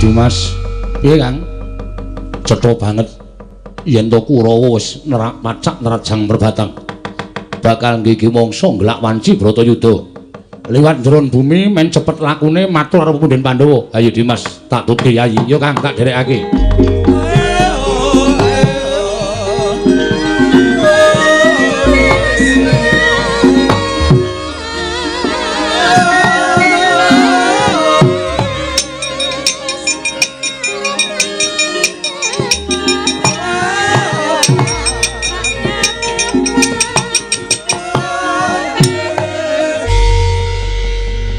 Dimas, piye Kang? Cetha banget yen to Kurawa wis nerak pacak nerajang perbatang. Bakal nggigi mangsa nglak wanci Bratayuda. Liwat jeron bumi men cepet lakune matur karo punden Pandhawa. Ayo Dimas, tak tutke yayi. Yo Kang, tak derekake.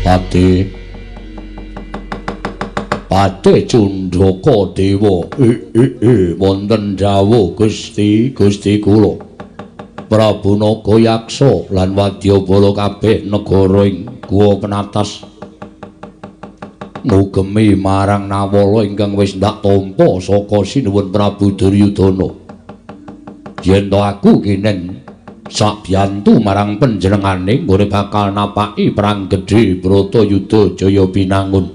Pate Pate Cundaka Dewa wonten dawuh Gusti Gusti kula Prabu Nagayaksa lan wadyabala kabeh negara ing Guwa Penatas ngugemi marang nawala ingkang wis ndak tampa saka sinuwun Prabu Duryudana. Yen to aku kinen sabiyantu marang panjenengane nggone bakal napaki perang gedhe Bratayuda Jaya Binangun.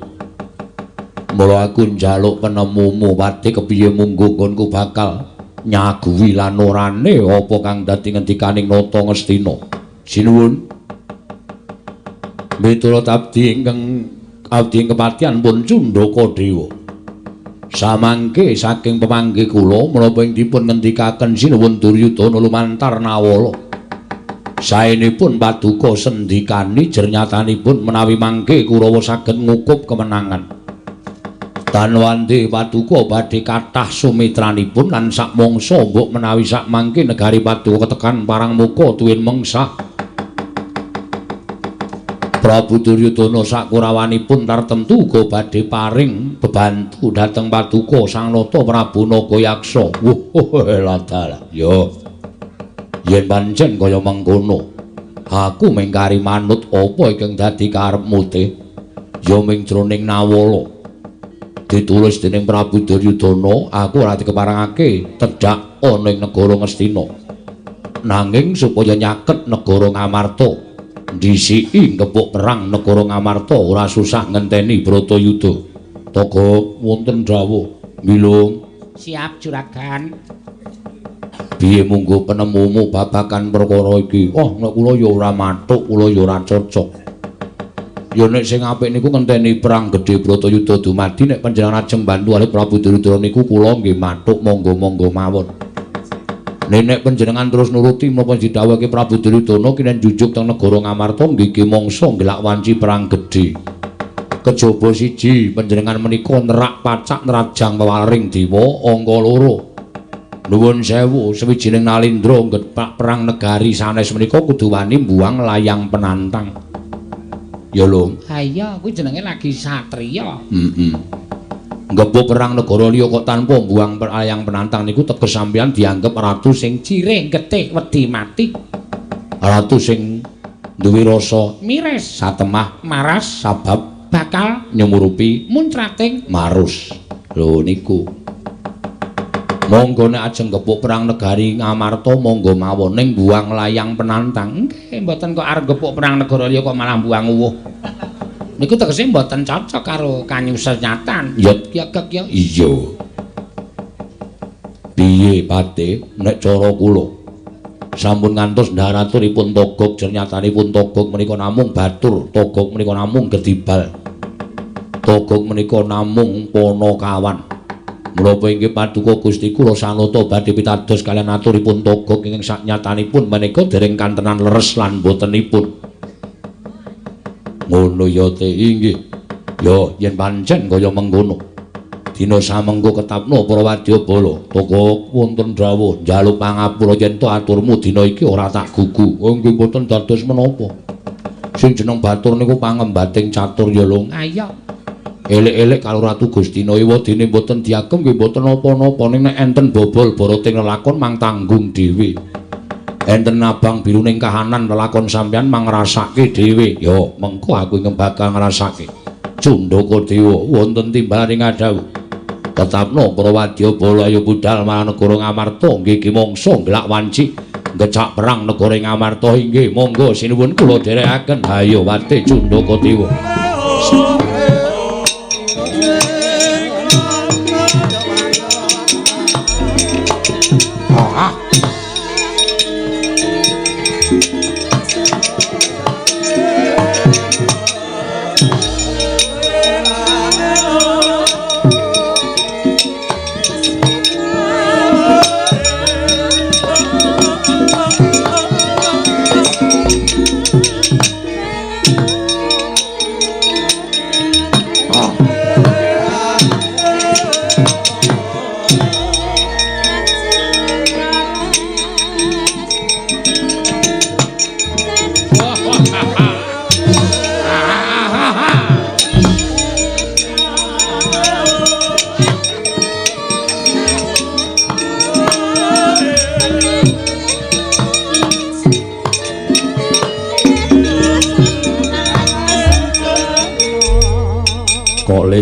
Mula aku njaluk penemumu Pati kepiye mungguh nggonku bakal nyaguhi lan orane apa kang dadi ngendikaning Nata Ngastina. Sinuwun. Miturut abdi ingkang abdi kepatihan pun Cundaka Dewa. Samangke saking pemanggih kula menapa ing dipun ngendikaken sinuwun Duryudana lumantar nawala. Saenipun paduka sendikani jernyatanipun menawi mangke Kurawa saged ngukup kemenangan. Tanwandi paduka badhe kathah sumitranipun lan sakmangsa mbok menawi sakmangke negari paduka ketekan parang muka tuwin mengsah. Prabu Duryudana sakurawanipun tartemtu uga badhe paring bebantu dhateng paduka Sang Nata Prabu Nagayaksa. Wah, ladalah. Yo. Yen pancen kaya mengkono, aku mung kari manut apa ingkang dadi karepmu te? Ya ming jroning nawala. Ditulis dening Prabu Duryudana, aku ora dikeparengake tedhak ana ing negara Ngastina. Nanging supaya nyaket negara Ngamarta, ndhisiki ngepuk perang negara Ngamarta ora susah ngenteni Bratayuda. Togok wonten dawuh, Milung. Siap juragan. Piye munggo penemumu babagan perkara iki? Oh, nek kula ya ora mathuk, kula ya ora cocok. Ya nek sing apik niku ngenteni perang gedhe Bratayuda dumadi, nek panjenengan ajeng bantu kalih Prabu Duryudana niku kula nggih mathuk monggo-monggo mawon. Nek panjenengan terus nuruti menapa didhawuhake Prabu Duryudana kinen jujuk teng negara Ngamarta nggih mangsa ngelak wanci perang gedhe. Kejaba siji panjenengan menika nerak pacak nerajang wewaring dewa angka loro. Nuwun sewu, sawijining nalindra nggepak perang negari sanes menika kudu wani mbuang layang penantang. Ya lho. Ha iya, kuwi jenenge lagi satriya. Heeh. Nggebuk perang negara liya kok tanpa mbuang layang penantang niku teges sampeyan dianggep ratu sing jirih getih wedi mati. Ratu sing duwe rasa miris, satemah, maras, sabab bakal nyumurupi muncrating marus. Lho niku. Monggo nek ajeng gepuk perang negari Ngamarta monggo mawon ning buang layang penantang. Nggih, mboten kok arep gepuk perang negara liya kok malah buang uwuh. Niku tegese mboten cocok karo kanyusenyatan. Ya ya ya. Iya. Piye Pate nek cara kula? Sampun ngantos ndharaturipun Togog, jernyatanipun Togog menika namung batur, Togog menika namung gedibal. Togog menika namung panakawan. Menapa inggih paduka Gusti kula sanata badhe pitados kaliyan aturipun Togog ingkang saknyatanipun menika dereng kantenan leres lan botenipun. Ngono ya te inggih. Ya yen pancen kaya mengkono. Dina samengko ketapno para wadyabala. Togog wonten dawuh njaluk pangapura yen to aturmu dina iki ora tak gugu. Oh nggih mboten dados menapa. Sing jeneng batur niku pangembating catur ya lho. Ayo. Elek-elek karo Ratu Gustina ewadene mboten diagem nggih mboten napa-napa ning nek enten bobol boroting lelakon mang tanggung dhewe. Enten abang biru ning kahanan lelakon sampeyan mang ngrasake dhewe. Ya mengko aku ingkang bakal ngrasake. Cundaka Dewa wonten timbalan ing adhawuh. Tetapno para wadyabala ayo budal marang negara Ngamarta nggih ki mangsa nglak wanci ngecak perang negara Ngamarta inggih monggo sinuwun kula dherekaken. Ayo wate Cundaka Dewa.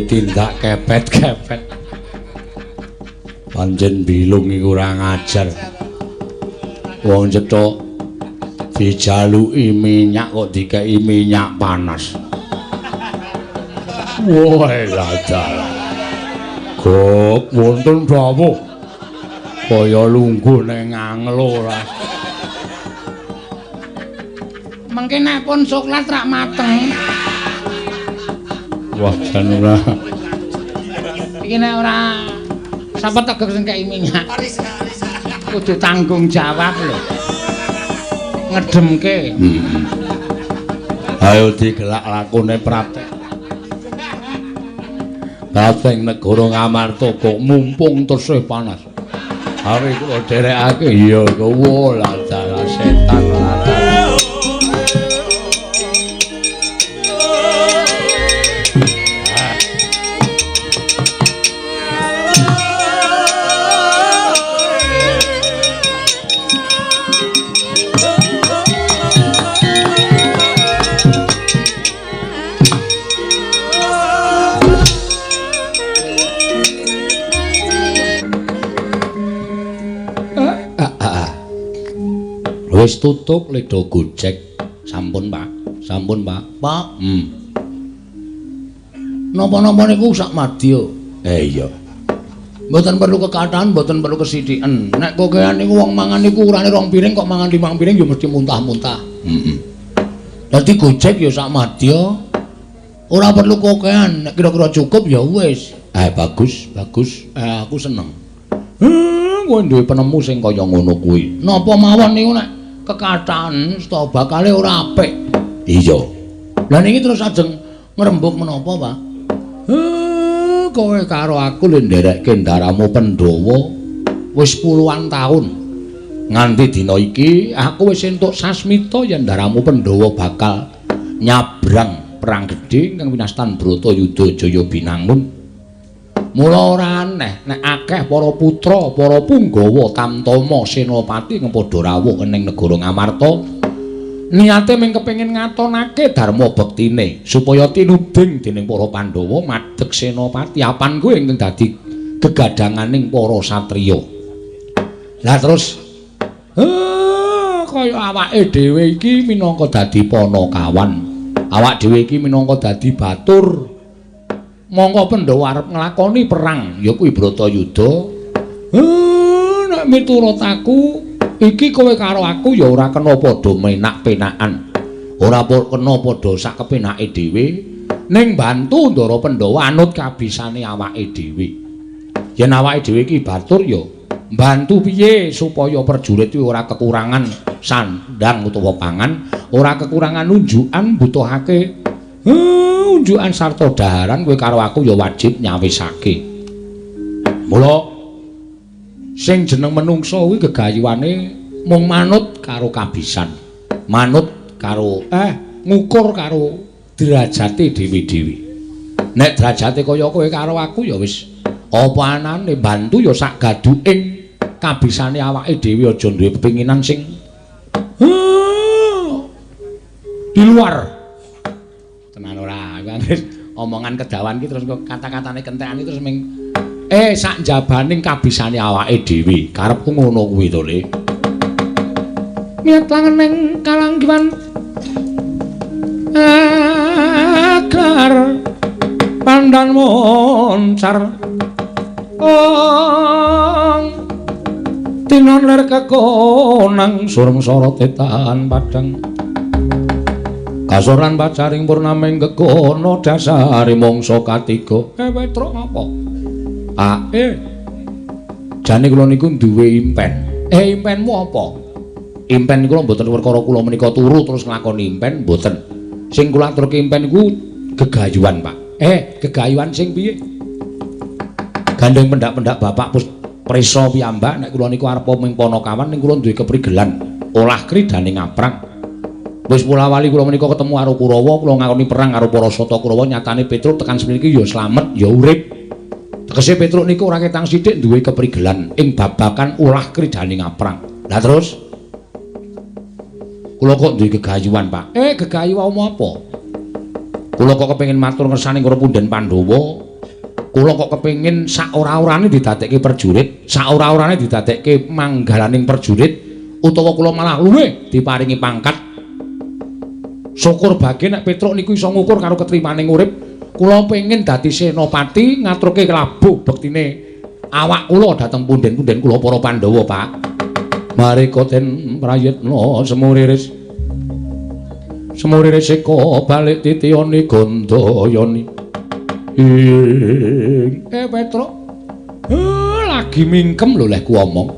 Tindak kepet-kepet. Pancen bilung iku ora ngajar. Wong cethuk dijaluki minyak kok dikeki minyak panas. Wah, dalah. Gop wonten dawuh. Kaya lungguh ning anglo ora. Mengke nek pun soklat rak mateng. Wah, jan ora. Iki nek ora sapa tegek sing kei minyak. Kudu tanggung jawab lho. Ngedemke. Ayo digelak lakone praktek. Praktek negara Ngamarta kok mumpung tesih panas. Hari kula dherekake iya kowe lah dalah setan lah. Wis tutup ledo gojek. Sampun, Pak. Sampun, Pak. Pak. Napa-napa niku sak madya. Iya. Mboten perlu kekathahan, mboten perlu kesithiken. Nek kokean niku wong mangan niku urane 2 piring kok mangan 5 piring ya mesti muntah-muntah. Heeh. Dadi gojek ya sak madya. Ora perlu kokean, nek kira-kira cukup ya wis. Bagus, bagus. Aku seneng. Kowe duwe penemu sing kaya ngono kuwi. Napa mawon niku nek kekathahan sta bakale ora apik. Iya. Lah niki terus ajeng ngrembug menapa, Pak? Kowe karo aku lho nderekke ndaramu Pandhawa. Wis puluhan taun nganti dina iki aku wis entuk sasmita yen ndaramu Pandhawa bakal nyabrang perang gedhe ingkang winastan Bratayuda Jaya Binangun. Mula ora aneh nek akeh para putra, para punggawa tamtama senopati ingkang padha rawuh ning negara Ngamarta. Niate mung kepengin ngatonake dharma bektine supaya tinuding dening para Pandhawa madeg senopati apan kuwi ingkang dadi gegadhanganing para satriya. Lah terus kaya awake dhewe iki minangka dadi panakawan. Awak dhewe iki minangka dadi batur. Mongko Pandhawa arep nglakoni perang ya kuwi Bratayuda. Nek miturut aku iki kowe karo aku ya ora kena padha menak-penakan. Ora kena padha sak kepenake dhewe, ning bantu Ndara Pandhawa anut kabisane awake dhewe. Yen awake dhewe iki batur ya bantu piye supaya prajurit kuwi ora kekurangan sandang utawa pangan, ora kekurangan unjukan butuhake unjukan sarta daharan kowe karo aku ya wajib nyawisake. Mula sing jeneng menungsa kuwi gegayuhane mung manut karo kabisan, manut karo ngukur karo derajate dhewe-dhewe. Nek derajate kaya kowe karo aku ya wis apa anane bantu ya sak gaduking kabisane awake dhewe, aja duwe pepinginan sing di luar. Tenan ora, omongan kedawan ki terus kata-katane kentekan terus ming sak njabaning kabisane awake dhewe. Karepku ngono kuwi to, Le. Niat langening kalanggiwan agar pandan moncar ong tinon ler kekonang surem sorot etan padang kasoran pacaring purnaming gegono dasare mangsa katiga. Petruk ngapa? Jane kula niku duwe impen. Impenmu apa? Impen kula mboten perkara kula menika turu terus nglakoni impen, mboten. Sing kula aturke impen niku gegayuhan, Pak. Gegayuhan sing piye? Gandeng pendak-pendak bapak prisa piyambak nek kula niku arep ming panakawan ning kula duwe keprigelan olah kridane ngaprang. Wis mula-wali kula menika ketemu karo Kurawa, kula ngakoni perang karo para sata Kurawa, nyatane Petruk tekan semene iki ya slamet, ya urip. Tegese Petruk niku ora ketang sithik duwe keprigelan ing babakan ulah kridane ngaprang. Lah terus kula kok duwe gegayuhan, Pak. Gegayuhan apa? Kula kok kepengin matur ngersane karo punden Pandhawa. Kula kok kepengin sak ora-orane didadekke prajurit, sak ora-orane didadekke manggalaning prajurit, utawa kula malah luwih diparingi pangkat. Syukur bage nek Petruk niku iso ngukur karo ketrimaning urip. Kula pengin dadi senopati ngaturke labuh bektine awak kula dhateng punden-punden kula para Pandhawa, Pak. Mareka den prayitna semuriris. Semuriris eka balik titiyane Gandayani. Petruk. Lagi mingkem lho leh ku omong.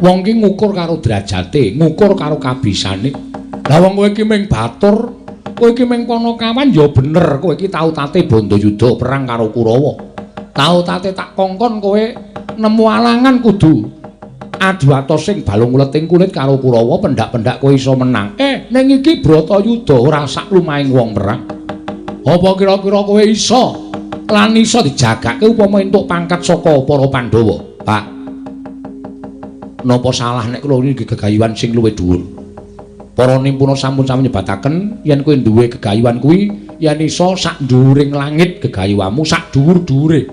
Wong ki ngukur karo derajate, ngukur karo kabisane. Lah wong kowe iki ming batur, kowe iki ming panakawan ya bener, kowe iki tau tate Bandayuda perang karo Kurawa. Tau tate tak kongkon kowe nemu alangan kudu adu atos sing balung uleting kulit karo Kurawa, pendak-pendak kowe iso menang. Ning iki Bratayuda ora sak lumahing wong perang. Apa kira-kira kowe iso lan iso dijagake upama entuk pangkat saka para Pandhawa, Pak? Napa salah nek kula niki gegayuhan sing luwih dhuwur? Para nimpuna sampun sami nyebataken yen kowe duwe gegayuhan kuwi yen iso sak dhuwuring langit gegayuhanmu sak dhuwur-dhuwure.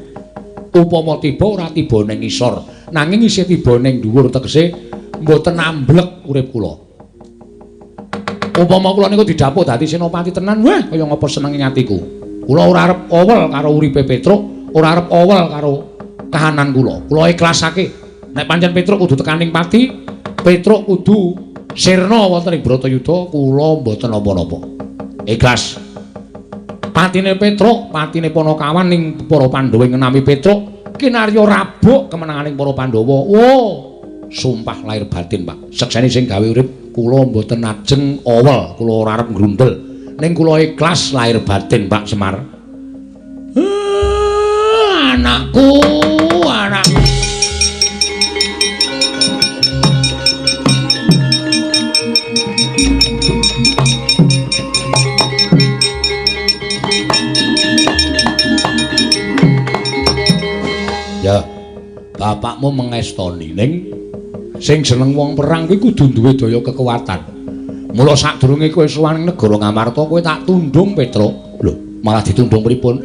Upama tiba ora tiba ning ngisor, nanging isih tiba ning dhuwur, tegese mboten amblek urip kula. Upama kula niku didhapuk dadi senopati tenan, wah kaya ngapa senenge atiku. Kula ora arep owel karo uripe Petruk, ora arep owel karo kahanan kula. Kula ikhlasake nek pancen Petruk kudu tekaning pati, Petruk kudu sirna wonten ing Bratayuda, kula mboten napa-napa. Ikhlas. Patine Petruk, patine Panakawan ning para Pandhawa ngenami Petruk, kinarya rabuk kemenanganing para Pandhawa. Wo, sumpah lahir batin, Pak. Sekseni sing gawe urip kula mboten ajeng owel, kula ora arep ngrundel. Ning kula ikhlas lahir batin, Pak Semar. Anakku, anakku. Bapakmu mengestoni ning sing jeneng wong perang kuwi kudu duwe daya kekuatan. Mula sadurunge kowe sowan ning negara Ngamarta kowe tak tundung Petruk. Lho, malah ditundung pripun?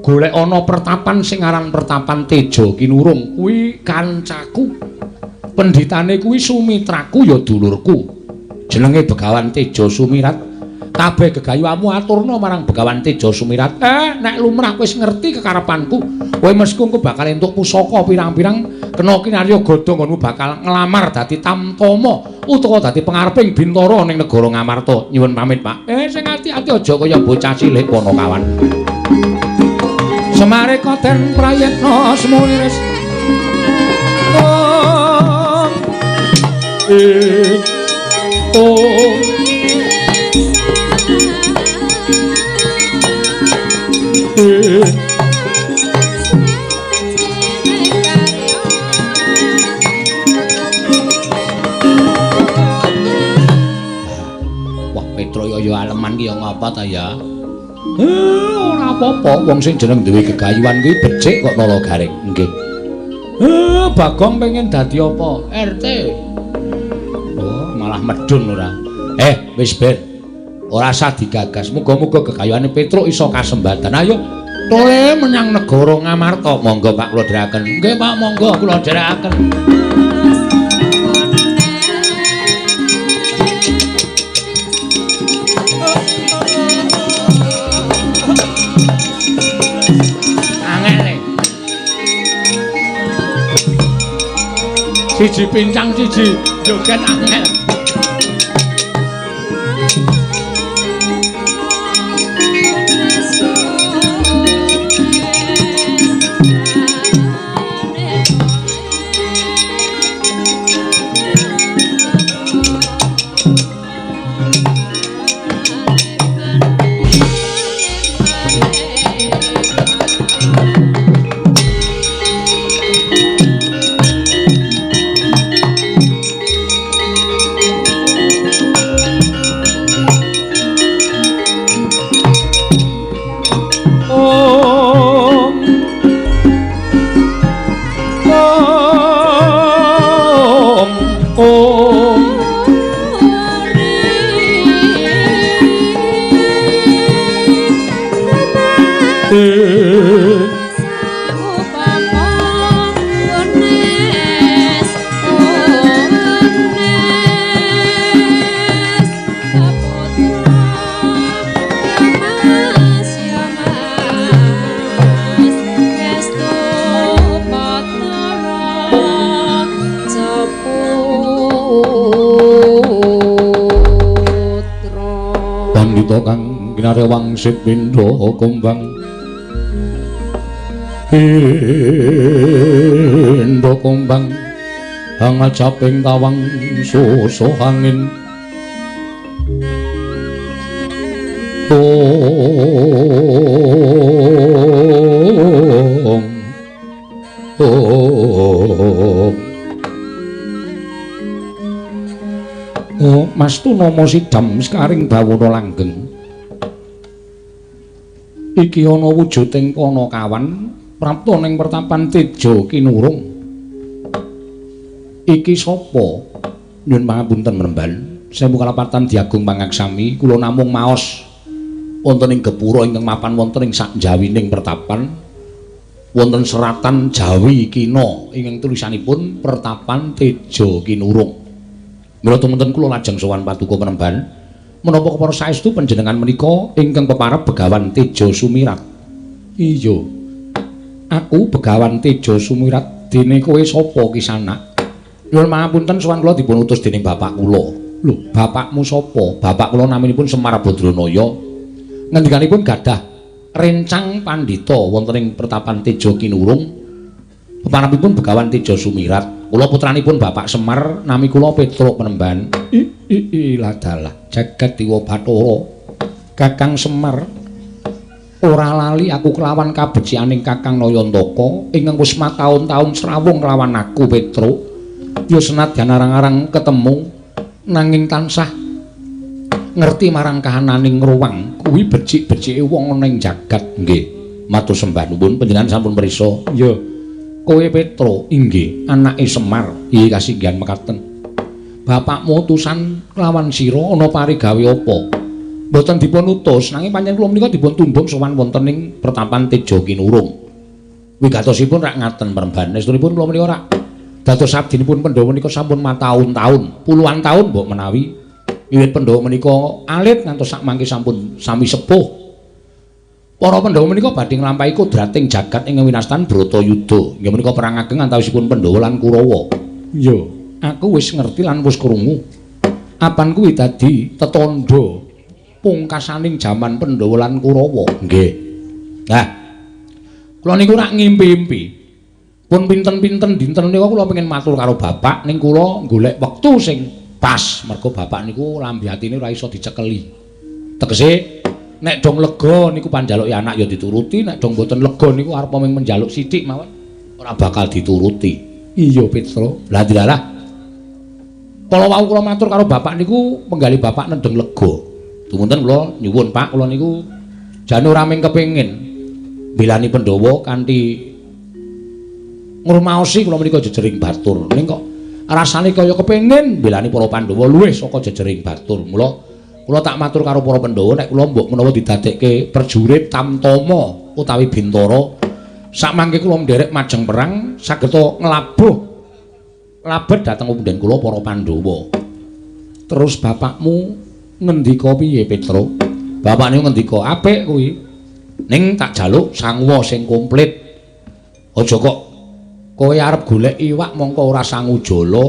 Golek ana pertapan sing aran Pertapan Teja Kinurung kuwi kancaku. Pendhitane kuwi sumitraku ya dulurku. Jenenge Begawan Teja Sumirat. Kabeh gegayuhamu aturna marang Begawan Teja Sumirat. Nek lumrah wis ngerti kekarepanku, kowe mesti engko bakal entuk pusaka pirang-pirang kena kinarya godha nggonmu bakal nglamar dadi tamtama utawa dadi pengareping bintara ning negara Ngamarta. Nyuwun pamit, Pak. Sing ati-ati aja kaya bocah cilik Panakawan. Semare koten prayitna semulis. Om. Om. Wah, Petro ya aleman ki ya ngapa ta ya? Ora apa-apa, wong sing jeneng duwe gegayuhan kuwi becik kok nala garing. Nggih. Bagong pengen dadi apa? RT. Oh, malah medun ora. Wis ben. Ora usah digagas. Muga-muga gegayuhane Petruk iso kasembatan. Ayo tole menyang negara Ngamarta. Monggo Pak kula dherekaken. Nggih Pak, monggo kula dherekaken. Angel. Siji pincang siji joget angel. Kang kinarya wangsit pindha kumbang pindha kumbang hangajaping tawang susuh angin ong ong. Oh, Mas Tunama sidam sekaring bawana langgeng. Iki ana wujuding Panakawan prapta ning pertapan Teja Kinurung. Iki sapa? Nyuwun pangapunten mremban. Sewu kalapatan Diagung Pangaksami, kula namung maos wonten ing gepura ingkang mapan wonten ing sakjawining pertapan. Wonten seratan Jawi Kina ingkang tulisanipun Pertapan Teja Kinurung. Mila tumunten kula lajeng sowan paduka penemban menapa kepara saestu panjenengan menika ingkang peparep Begawan Teja Sumirat. Iya. Aku Begawan Teja Sumirat, dene kowe sapa Kisanak? Nyuwun pangapunten sowan kula dipun utus dening bapak kula. Lho, bapakmu sapa? Bapak kula naminipun Semar Badranaya. Ngendikanipun gadah rencang pandhita wonten ing pertapan Teja Kinurung. Peparepipun Begawan Teja Sumirat. Kula putranipun Bapak Semar, nami kula Petruk Penemban. I ladalah jagat dewa Bathara. Kakang Semar, ora lali aku kelawan kabecikaning Kakang Nayantaka ingkang wis mataun-taun srawung kelawan aku Petruk. Ya senadyan arang-arang ketemu nanging tansah ngerti marang kahananing ruwang kuwi becik-becike wong ana ing jagat. Nggih, matur sembah nuwun panjenengan sampun prisa. Iya. Kowe Petro inggih anake Semar. Iya kasinggihan mekaten. Bapakmu utusan kelawan sira ana parigawe apa? Mboten dipun utus, nanging pancen kula menika dipun tundhung sowan wonten ing pertapan Teja Kinurung. Wigatosipun rak ngaten Peremban. Estunipun kula menika rak dados abdinipun Pandhawa menika sampun mataun-taun, puluhan taun mbok menawi. Wiwit Pandhawa menika alit ngantos sak mangke sampun sami sepuh. Para Pandhawa menika badhe nglampahi kodrating jagat ing winastan Bratayuda. Inggih menika perang ageng antawisipun Pandhawa lan Kurawa. Iya, aku wis ngerti lan wis krungu. Apan kuwi dadi tetandha pungkasaning jaman Pandhawa lan Kurawa. Nggih. Nah, kula niku rak ngimpi-impi. Pun pinten-pinten dinten nika kula pengin matur karo bapak ning kula golek wektu sing pas mergo bapak niku lambe atine ora iso dicekeli. Tegese nek dong lega niku panjaluke anak ya dituruti, nek dong mboten lega niku arep mung menjaluk sithik mawon ora bakal dituruti. Iya Petro. Lah dilalah. Kala wau kula matur karo bapak niku penggalih bapak nendheng lega. Dumunten kula nyuwun Pak, kula niku jane ora mung kepengin mbelani Pandhawa kanthi ngrumaosi kula menika jejering batur. Ning kok rasane kaya kepengin mbelani para Pandhawa luwih saka jejering batur. Mula kula tak matur karo para Pandhawa nek kula mbok menawa didadekke prajurit Tamtama utawi Bintara, sakmangke kula nderek majeng perang sageta nglabuh labet dhateng punden kula para Pandhawa. Terus bapakmu ngendika piye Petro? Bapak niku ngendika apik kuwi. Ning tak jaluk sanguwa sing komplit. Aja kok kowe arep golek iwak mongko ora sangu jala,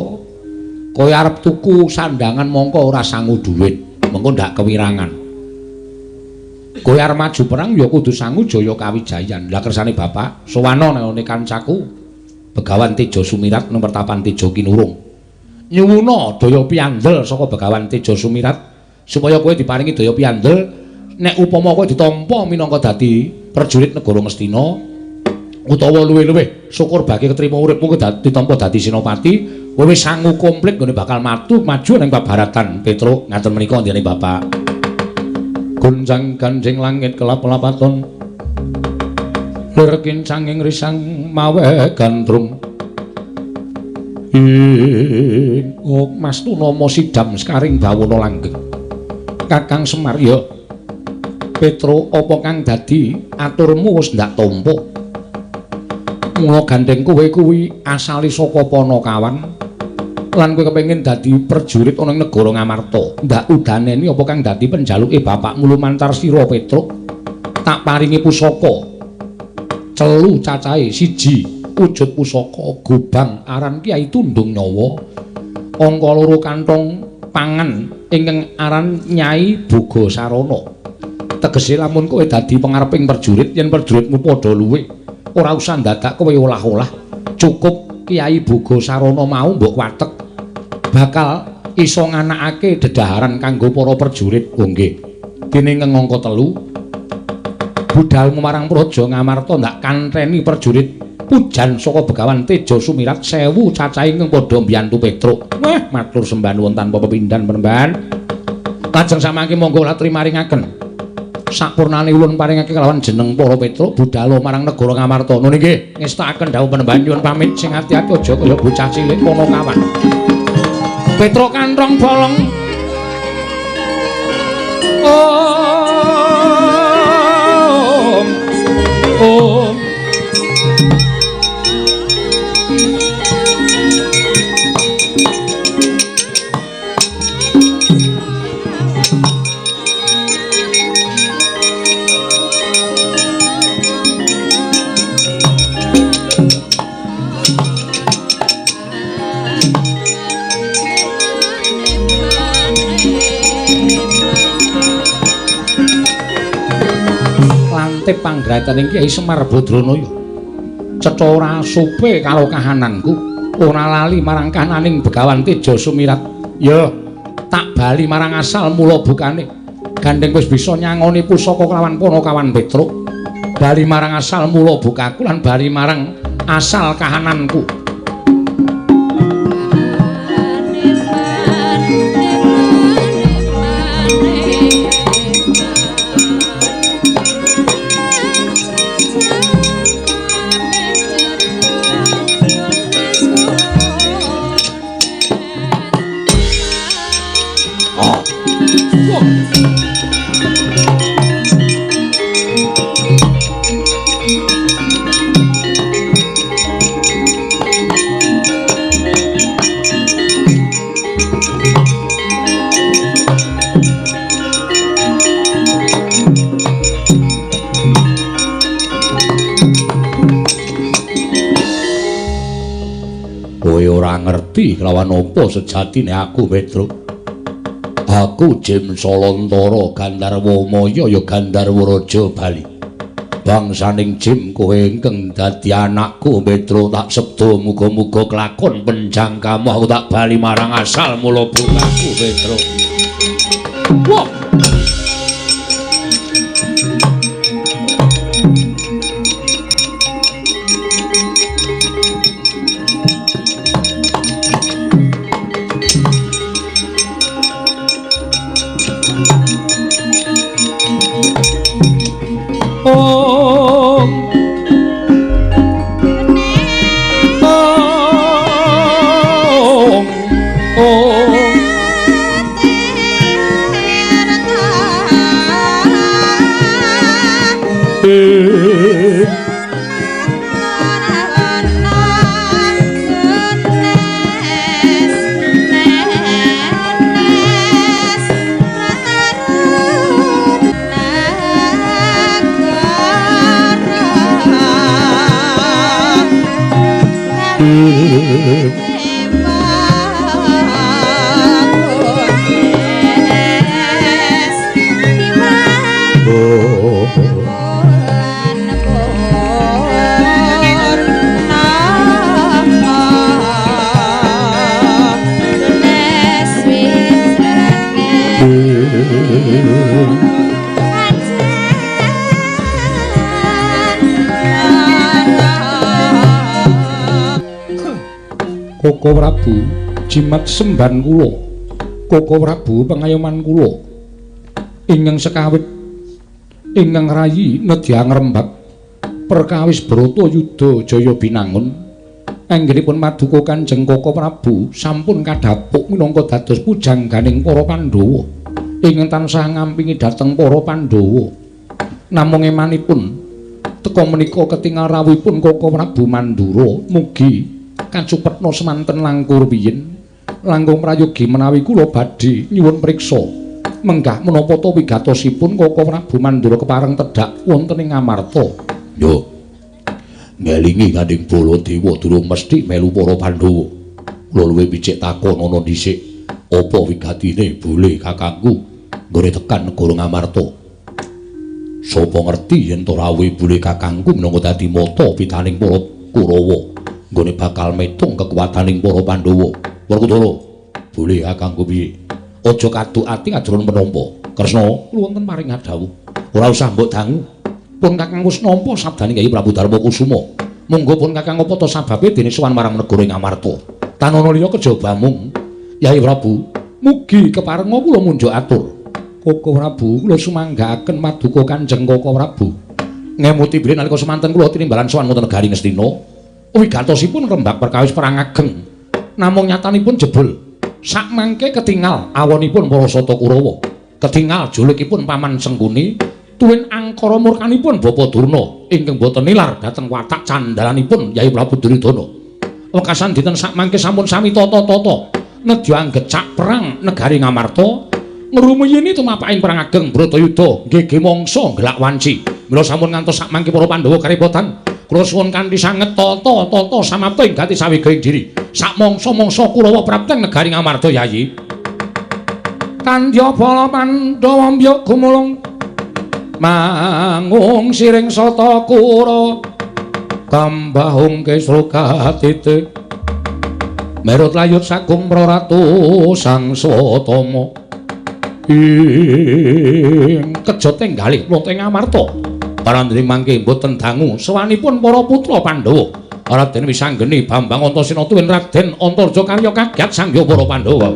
kowe arep tuku sandangan mongko ora sangu dhuwit. Mengko ndak kewirangan. Kowe arep maju perang ya kudu sangu jaya kawijayan. Lah kersane bapak sowana nang kancaku Begawan Teja Sumirat nang pertapan Teja Kinurung. Nyuwuna daya piandel saka Begawan Teja Sumirat supaya kowe diparingi daya piandel nek upama kowe ditampa minangka dadi prajurit negara Ngastina utawa luwih-luwih syukur bagi ketrima uripmu ditampa dadi senopati, kowe wis sangu komplit nggone bakal matu maju ning pabaratan Petro. Ngaten menika ndene bapak. Gonjang ganjing langit kelap-lapaton lir kincanging risang mawe gandrung ing Mas Tunama sidam sekaring bawana langgeng. Kakang Semar ya Petro, apa kang dadi aturmu wis ndak tampa? Mula gandeng kowe kuwi asale saka Panakawan lan kowe kepengin dadi prajurit ana ing negara Ngamarta. Ndak udaneni apa kang dadi penjaluke bapakmu lumantar sira Petruk. Tak paringi pusaka celu cacahe siji wujud pusaka gobang aran Kyai Tundung Nyawa, angka loro kantong pangan ingkang aran Nyai Boga Sarana. Tegese lamun kowe dadi pengareping prajurit, yen prajuritmu padha luwe ora usah ndadak kowe olah-olah, cukup Kyai Boga Sarana mau mbok watek bakal iso nganakake dedaharan kanggo para prajurit. Oh nggih. Dene ing angka 3 budalmu marang Praja Ngamarta ndak kantheni prajurit pujan saka Begawan Teja Sumirat 1000 cacahe ingkang padha mbiyantu Petruk. Wah, matur sembah nuwun tanpa pepindhan Penemban. Lajeng samangke monggo latri maringaken sakpurnane ulun paringake kelawan jeneng para Petruk budala marang negara Ngamarta. Nun inggih ngestakaken dawuh Penemban, nyuwun pamit sing ati-ati aja kaya bocah cilik Panakawan. Petruk kanthong bolong. Om Om. Panggrataning Kyai Semar Badranaya cetha ora supe karo kahananku, ora lali marang kahananing Begawan Teja Sumirat. Ya tak bali marang asal mula bukane. Gandeng wis bisa nyangoni pusaka kelawan Panakawan Petruk. Bali marang asal mula bukaku lan bali marang asal kahananku. Kowe ora ngerti kelawan apa sejatine aku, Petro. Aku Jim Salantara Gandharwa Maya ya Gandharwa Raja Bali. Bangsaning Jim kowe ingkang dadi anakku, Petro, tak sebda muga-muga kelakon penjangkamu aku tak bali marang asal mula bukaku, Petro. Wah. Koko Prabu jimat semban kula, Koko Prabu pengayoman kula ingkang sekawit ingkang rayi nedya ngrembak perkawis Bratayuda Jaya Binangun anggenipun maduka Kanjeng Koko Prabu sampun kadhapuk minangka dados pujangganing para Pandhawa ingkang tansah ngampingi dhateng para Pandhawa. Namung emanipun teka menika ketingal rawuhipun Koko Prabu Mandura mugi kacupetna semanten langkung rumiyin langkung prayogi menawi kula badhe nyuwun priksa menggah menapa ta wigatosipun Koko Prabu Mandura kepareng tedhak wonten ing Ngamarta. Yo ngelingi Kanjeng Baladewa durung mesti melu para Pandhawa. Kula luwih becik takon ana dhisik apa wigatine bule kakangku nggone tekan negara Ngamarta. Sapa ngerti yen to rawuhe bule kakangku minangka dadi mata pitaning para Kurawa nggone bakal metung kekuataning para Pandhawa. Werkudara, boleh kakangku piye? Aja kaduk ati ajrono menampa. Kresna, kula wonten paring dawuh. Ora usah mbok dangu. Pun kakang wis nampa sabdane Kyai Prabu Darma Kusuma. Monggo pun kakang apa ta sababe dene sowan marang negara Ngamarta. Tanana liya kejaba mung Kyai Prabu, mugi keparenga kula munjuk atur. Koko Prabu, kula sumanggaaken maduka Kanjeng Koko Prabu. Ngemuti bilih nalika semanten kula tinimbalan sowan wonten negari Ngastina. Wigatosipun rembak perkawis perang ageng. Namung nyatanipun jebul sakmangke ketingal awonipun para Sata Kurawa, ketingal julikipun Paman Sengkuni tuwin angkara murkanipun Bapa Durna ingkang boten nilar dhateng watak candhalanipun Yai Prabu Duryudana. Wekasan dinten sakmangke sampun sami tata-tata nedya anggecak perang negari Ngamarta ngrumiyini tumapaking perang ageng Bratayuda nggege mangsa nggelak wanci. Mila sampun ngantos sakmangke para Pandhawa karepotan. Kula suwun kanthi sanget tata-tata samapta ing gati sawiga ing diri. Sakmangsa-mangsa Kurawa prapteng negari Ngamarta Yayi. Kandya bala Pandhawa mbyuk gumulung mangung siring sata Kura kambahung kesra katite merut layut sagung praratu sang Swatama ing kejoting galih wonten Ngamarta. Parandene mangke mboten dangu sowanipun para putra Pandhawa. Raden Wisanggeni, Bambang Antasena tuwin Raden Antarja karya kagiat sangya para Pandhawa.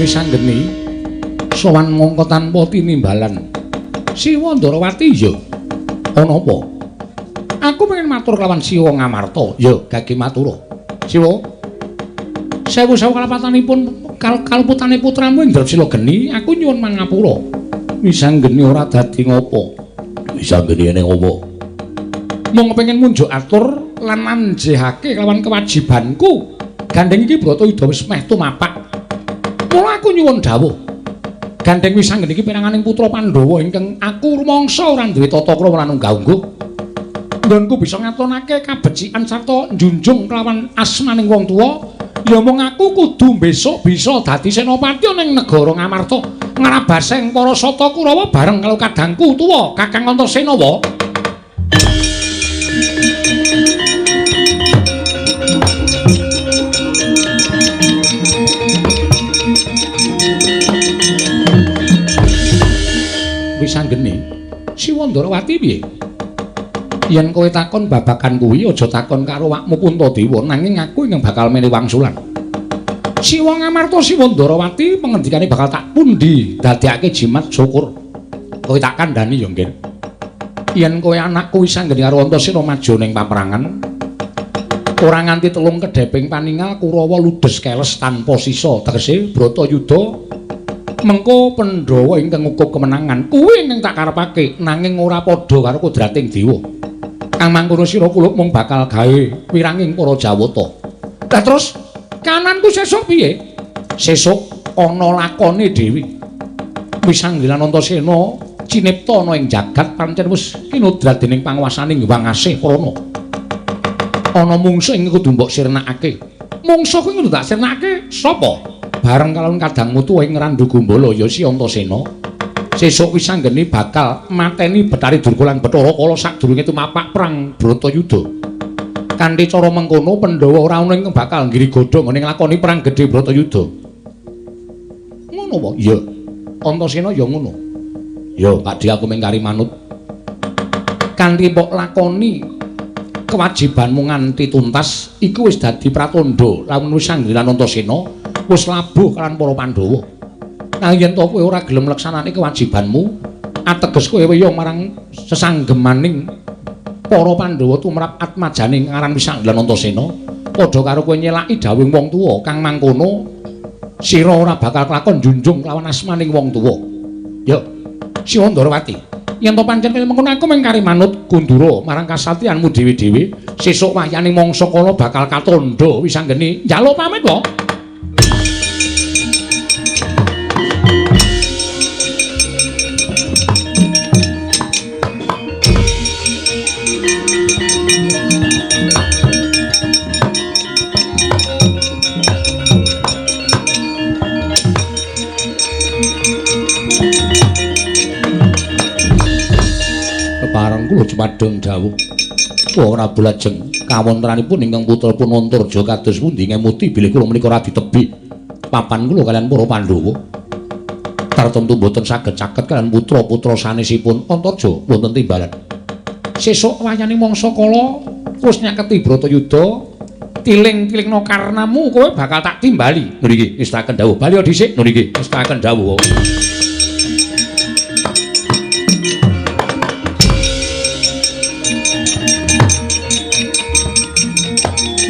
Wisanggeni sowan mongko tanpa tinimbalan. Siwa Ndarawati ya. Ana apa? Aku pengen matur kelawan Siwa Ngamarta. Ya, gage matura. Siwa. Sewu-sewu kalapatanipun kaluputane putramu Indrasila geni, aku nyuwun mangapura. Wisanggeni ora dadi ngopo. Wisanggeni ene ngopo? Mung pengen munjuk atur lan manjehake kelawan kewajibanku. Gandeng iki Bratayuda wis meh tumapak. Mula aku nyuwun dawuh. Gandeng Wisanggeni iki peranganing putra Pandhawa ingkang aku rumangsa ora duwe tata krama lan unggah-ungguh. Nggonku bisa ngatonake kabecikan sarta njunjung kelawan asmaning wong tuwa, ya mung aku kudu besok bisa dadi senopati ning negara Ngamarta, ngrabaseng para sata Kurawa bareng karo kadangku tuwa Kakang Antasena wa. Wisanggeni, Siwa Ndarawati piye? Yen kowe takon babagan kuwi aja takon karo awakmu Puntadewa, nanging aku ingkang bakal menehi wangsulan. Siwa Ngamarta Siwa Ndarawati pengendikane bakal tak pundi dadekake jimat syukur. Kowe tak kandhani ya, Nggir. Yen kowe anakku Wisanggeni karo Antasena maju ning paperangan, ora nganti telung kedheping paningal Kurawa ludes keles tanpa sisa, tegese Bratayuda mengko Pandhawa ingkang ngukup kemenangan kuwi ingkang tak karepake, nanging ora padha karo kodrating dewa. Kang mangkono sira kulup mung bakal gawe wiranging para Jawata. Lah terus kananku sesuk piye? Sesuk ana lakone dhewe. Wisanggeni lan Antasena cinipta ana ing jagat pancen wis kinodrat dening panguwasaning Hyang Asih Prana. Ana mungsuh ing kudu mbok sirnakake. Mungsuh kuwi kudu tak sirnakake sapa? Bareng kalawan kadangmu tuwa ing Randu Gumbala ya si Antasena. Sesuk Wisanggeni bakal mateni Bathari Durga lan Bathara Kala sadurunge tumapak perang Bratayuda. Kanthi cara mengkono Pandhawa ora ana ingkang bakal nggiri godha nggone nglakoni perang gedhe Bratayuda. Ngono wae? Iya. Antasena ya ngono. Ya, Pakdhe aku mung kari manut. Kanthi mbok lakoni kewajibanmu nganti tuntas iku wis dadi pratandha lamun Wisanggeni lan Antasena wis labuh kalawan para Pandhawa. Nanging yen to kowe ora gelem nglaksanakake kewajibanmu, ateges kowe weyung marang sesanggemaning para Pandhawa tumrap atmajane ngaran Wisanggeni lan Antasena, padha karo kowe nyelaki dawuhing wong tuwa kang mangkono sira ora bakal kelakon njunjung kelawan asmaning wong tuwa. Ya, Siwa Ndarawati, yen to pancen kaya mengkono aku mung kari manut kundura marang kasatriyanmu dhewe-dhewe, sesuk wayane mangsa kala bakal katandha Wisanggeni. Njaluk pamit wae. Kepareng kula jumadeng dawuh. Wah, Prabu lajeng kawontenanipun ingkang putra pun Antarja kados pundi ngemuti bilih kula menika radi tebih papan kula kaliyan para Pandhawa. Tartemtu boten saged caket kaliyan putra-putra sanesipun Antarja wonten timbalan. Sesuk wayane mangsa kala wis nyaketi Bratayuda, tiling-tilingna karnamu kowe bakal tak timbali. Ngriki ngestaken dawuh. Bali dhisik ngriki ngestaken dawuh.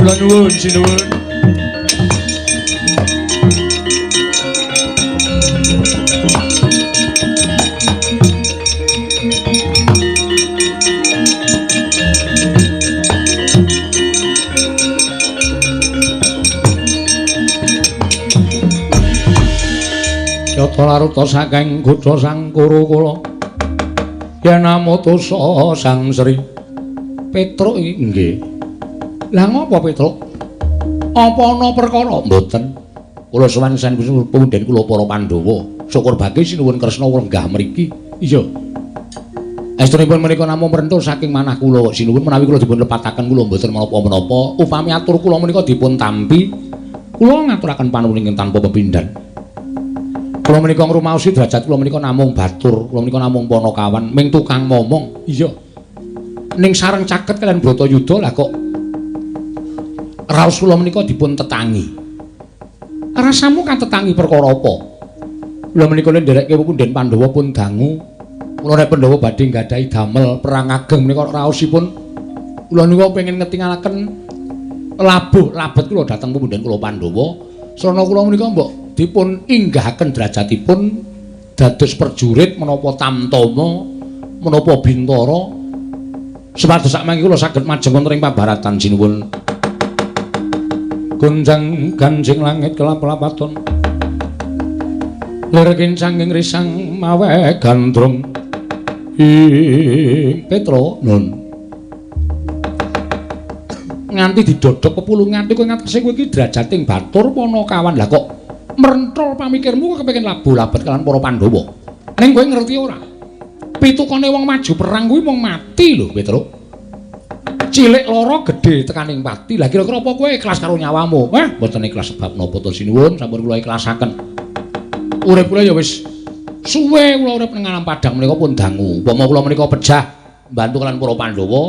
Kula nuwun sinuwun. Yata laruta saking godha sang Kuru kula. Yen amutusa Sang Sri Petruk iki nggih. Lah ngopo Petruk? Apa ana perkara? Mboten. Kula sowan sanes pundhen kula para Pandhawa. Syukur bagi sinuwun Kresna lenggah mriki. Iya. Estunipun menika namung prentul saking manah kula sinuwun menawi kula dipun lepataken kula mboten menapa-menapa. Upami atur kula menika dipun tampi, kula ngaturaken panuwun ingkang tanpa pepindhan. Kula menika ngrumaosi derajat kula menika namung batur, kula menika namung panakawan, ming tukang momong. Iya. Ning sareng caket kaliyan Bratayuda lah kok raos kula menika dipun tetangi. Rasamu katetangi perkara apa? Kula menika ndereke punden Pandhawa pun dangu. Kula nek Pandhawa badhe nggadahi damel perang ageng menika raosipun kula niku pengin ngetingalaken labuh labet kula dhateng punden kula Pandhawa. Srana kula menika mbok dipun inggahaken derajatipun dados prajurit menapa tamtama menapa bintara supados sakmangke kula saged majeng wonten ing pabaratan sinuwun. Gonjang ganjing langit kelap-lapaton lir kincanging risang mawe gandrung ing Petro nun nganti didodok pepulungan kowe ngatasé kowe iki derajating batur Panakawan. Lah kok mrenthol pamikirmu kok kepengin labuh labet kalian para Pandhawa. Ning kowe ngerti ora? Pitukane wong maju perang kuwi mung mati lho, Petro. Cilik lara gedhe tekaning pati. Lah kira-kira apa kowe ikhlas karo nyawamu? Heh, mboten ikhlas sebab napa to sinuwun, sampun kula ikhlasaken. Urip kula ya wis suwe kula urip ning alam padang menika pun dangu. Upama kula menika pejah mbantu kalian para Pandhawa,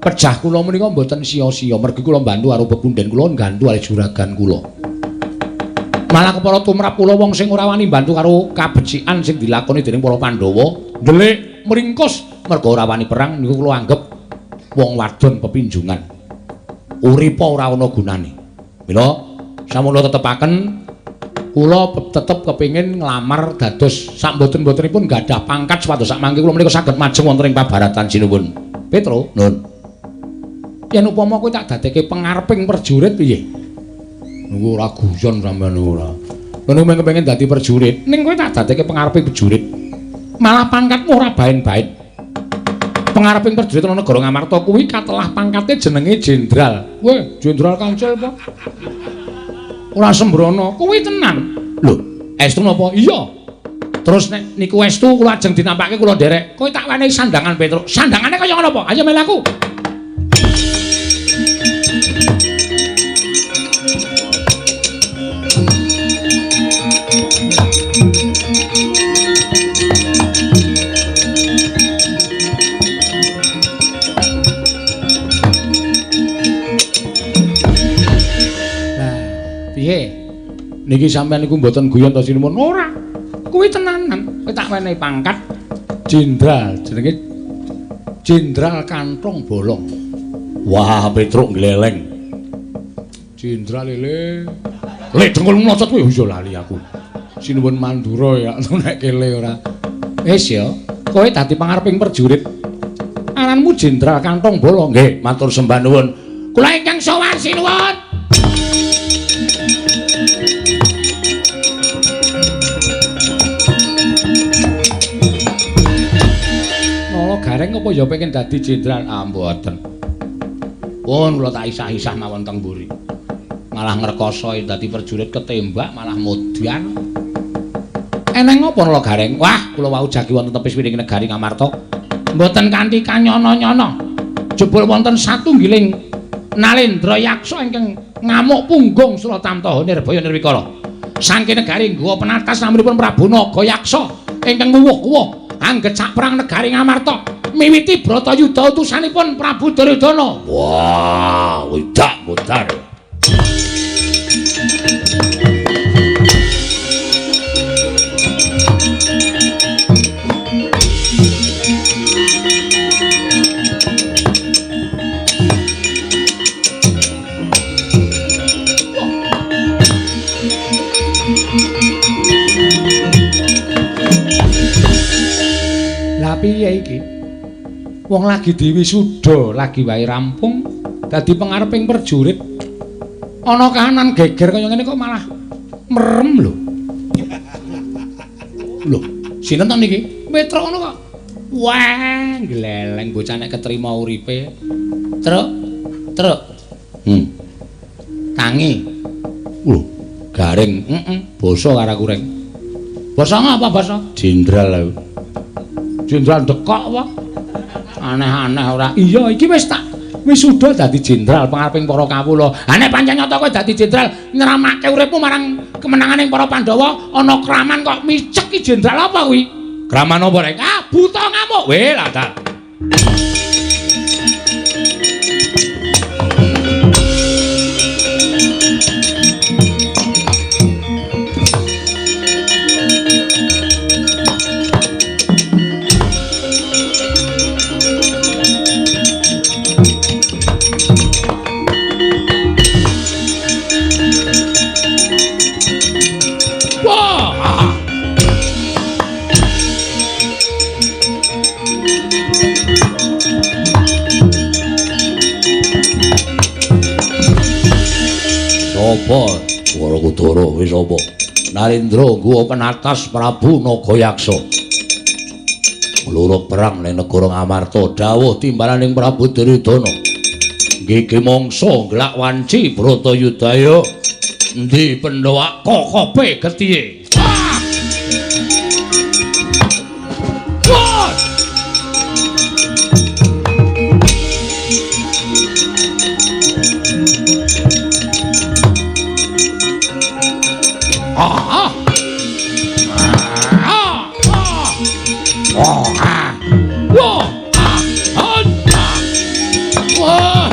pejah kula menika mboten sia-sia mergi kula mbantu karo pepunden kula nggantu karo juragan kula. Malah kepara tumrap kula wong sing ora wani mbantu karo kabecikan sing dilakoni dening para Pandhawa, ndelik mringkus merga ora wani perang niku kula anggep wong wadon pepinjungan. Uripa ora ana gunane. Mila sampun kula tetepaken kula tetep kepengin nglamar dados sak mboten-mbotenipun gadah pangkat supados sak mangke kula menika saged majeng wonten ing pabaratan sinuwun. Petro, nun. Yen upama kowe tak dadekke pengareping prajurit piye? Niku ora guyon sampean ora. Lha nek kepengin dadi prajurit, ning kowe tak dadekke pengareping prajurit. Malah pangkatmu ora baen-baen. Pengareping prajurit ana negara Ngamarta kuwi katelah pangkate jenenge jenderal. Weh, jenderal kancil apa? Ora sembrono, kuwi tenan. Lho, estu napa? Iya. Terus nek niku estu kula ajeng dinampake kula nderek. Kowe tak wenehi sandangan Petruk. Sandangane kaya ngono apa? Ayo melu aku. Piye? Niki sampean niku mboten guyon to sinuwun? Ora. Kuwi tenanan. Kowe tak wenehi pangkat jenderal, jenenge Jenderal Kantong Bolong. Wah, Petruk gleleng. Jenderal lele. Lek dengkul mlocot kuwi iya lali aku. Sinuwun Mandura ya nek kele ora. Wis ya, kowe dadi pangareping prajurit. Aranmu Jenderal Kantong Bolong. Nggih, matur sembah nuwun. Kula ingkang sowan sinuwun. Gareng apa ya pengen dadi jenderal? Ah mboten. Pun kula tak isah-isah mawon teng mburi. Malah ngrekoso dadi prajurit ketembak malah modyan. Eneng apa Nala Gareng? Wah, kula wau jagi wonten tepis wiring negari Ngamarta. Mboten kanthi kanyono-nyono. Jebul wonten satunggiling Nalendra Yaksa ingkang ngamuk punggung Suratamtaha Nirbaya Nirwikara. Saking negari Gowa Penatas namanipun Prabu Nagayaksa ingkang nguwuh-uwuh anggecak perang negari Ngamarta miwiti Bratayuda utusanipun Prabu Duryudana. Wah, widak modar. Lah piye iki? Wong lagi diwisuda, lagi wae rampung dadi pengareping prajurit. Ana kahanan geger kaya ngene kok malah merem lho. Lho, sinten to niki? Petruk ngono kok. Wah, gleleng bocah nek ketrima uripe. Truk, truk. Tangi. Lho, garing. Heeh, basa karo aku reng. Basa ngapa basa? Jenderal aku. Jenderal dekok apa? Aneh-aneh ora. Iya, iki wis tak wisuda dadi jenderal pangareping para kawula. Ha nek pancen nyata kowe dadi jenderal nyramake uripmu marang kemenanganing para Pandhawa, ana kraman kok micek ki jenderal apa kuwi? Kraman apa rek? Ah, buta ngamuk. Weh, lah ta. Sapa? Werkudara kowe sapa? Narendra ngguwa penatas Prabu Nagayaksa. Ngluruk perang ning negara Ngamarta, dawuh timbalaning Prabu Duryudana. Gigi mangsa nglak wanci Bratayuda. Endi Pandhawa kokope getihe? Wah! Ah! Ah! Ah! Ah! Wah! Ah! Ah! Wah!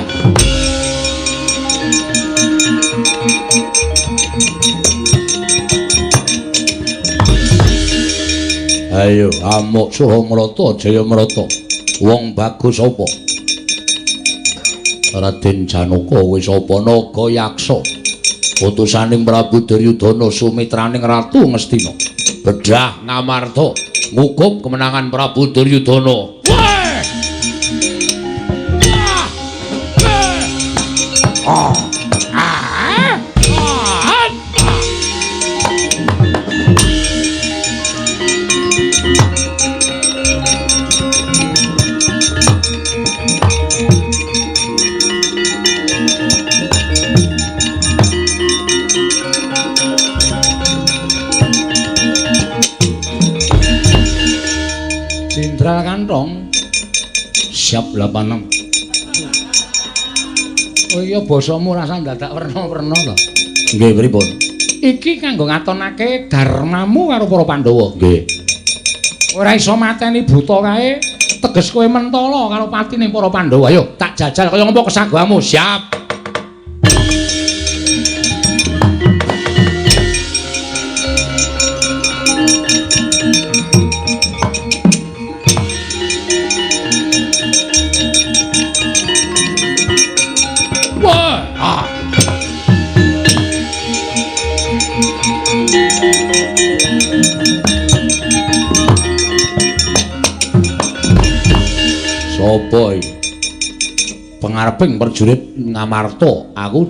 Ayo amuk Suramrata Jayamrata. Wong bagus apa? Raden Janaka wis apa Nagayaksa. Utusaning Prabu Duryudana sumitraning Ratu Ngastina. Bedah Ngamarta ngukup kemenangan Prabu Duryudana. Wah! Ah! Ah! Ah! Jenderal Kantong siap 86. Oh iya basamu rasa dadak werna-werna to. Nggih pripun? Iki kanggo ngatonake dharmamu karo para Pandhawa. Nggih. Ora iso mateni buta kae, teges kowe mentala karo patine para Pandhawa. Ayo tak jajal kaya ngopo kesagoamu. Siap. Wah! Ah. Sopo iki? Pengareping prajurit Ngamarta, aku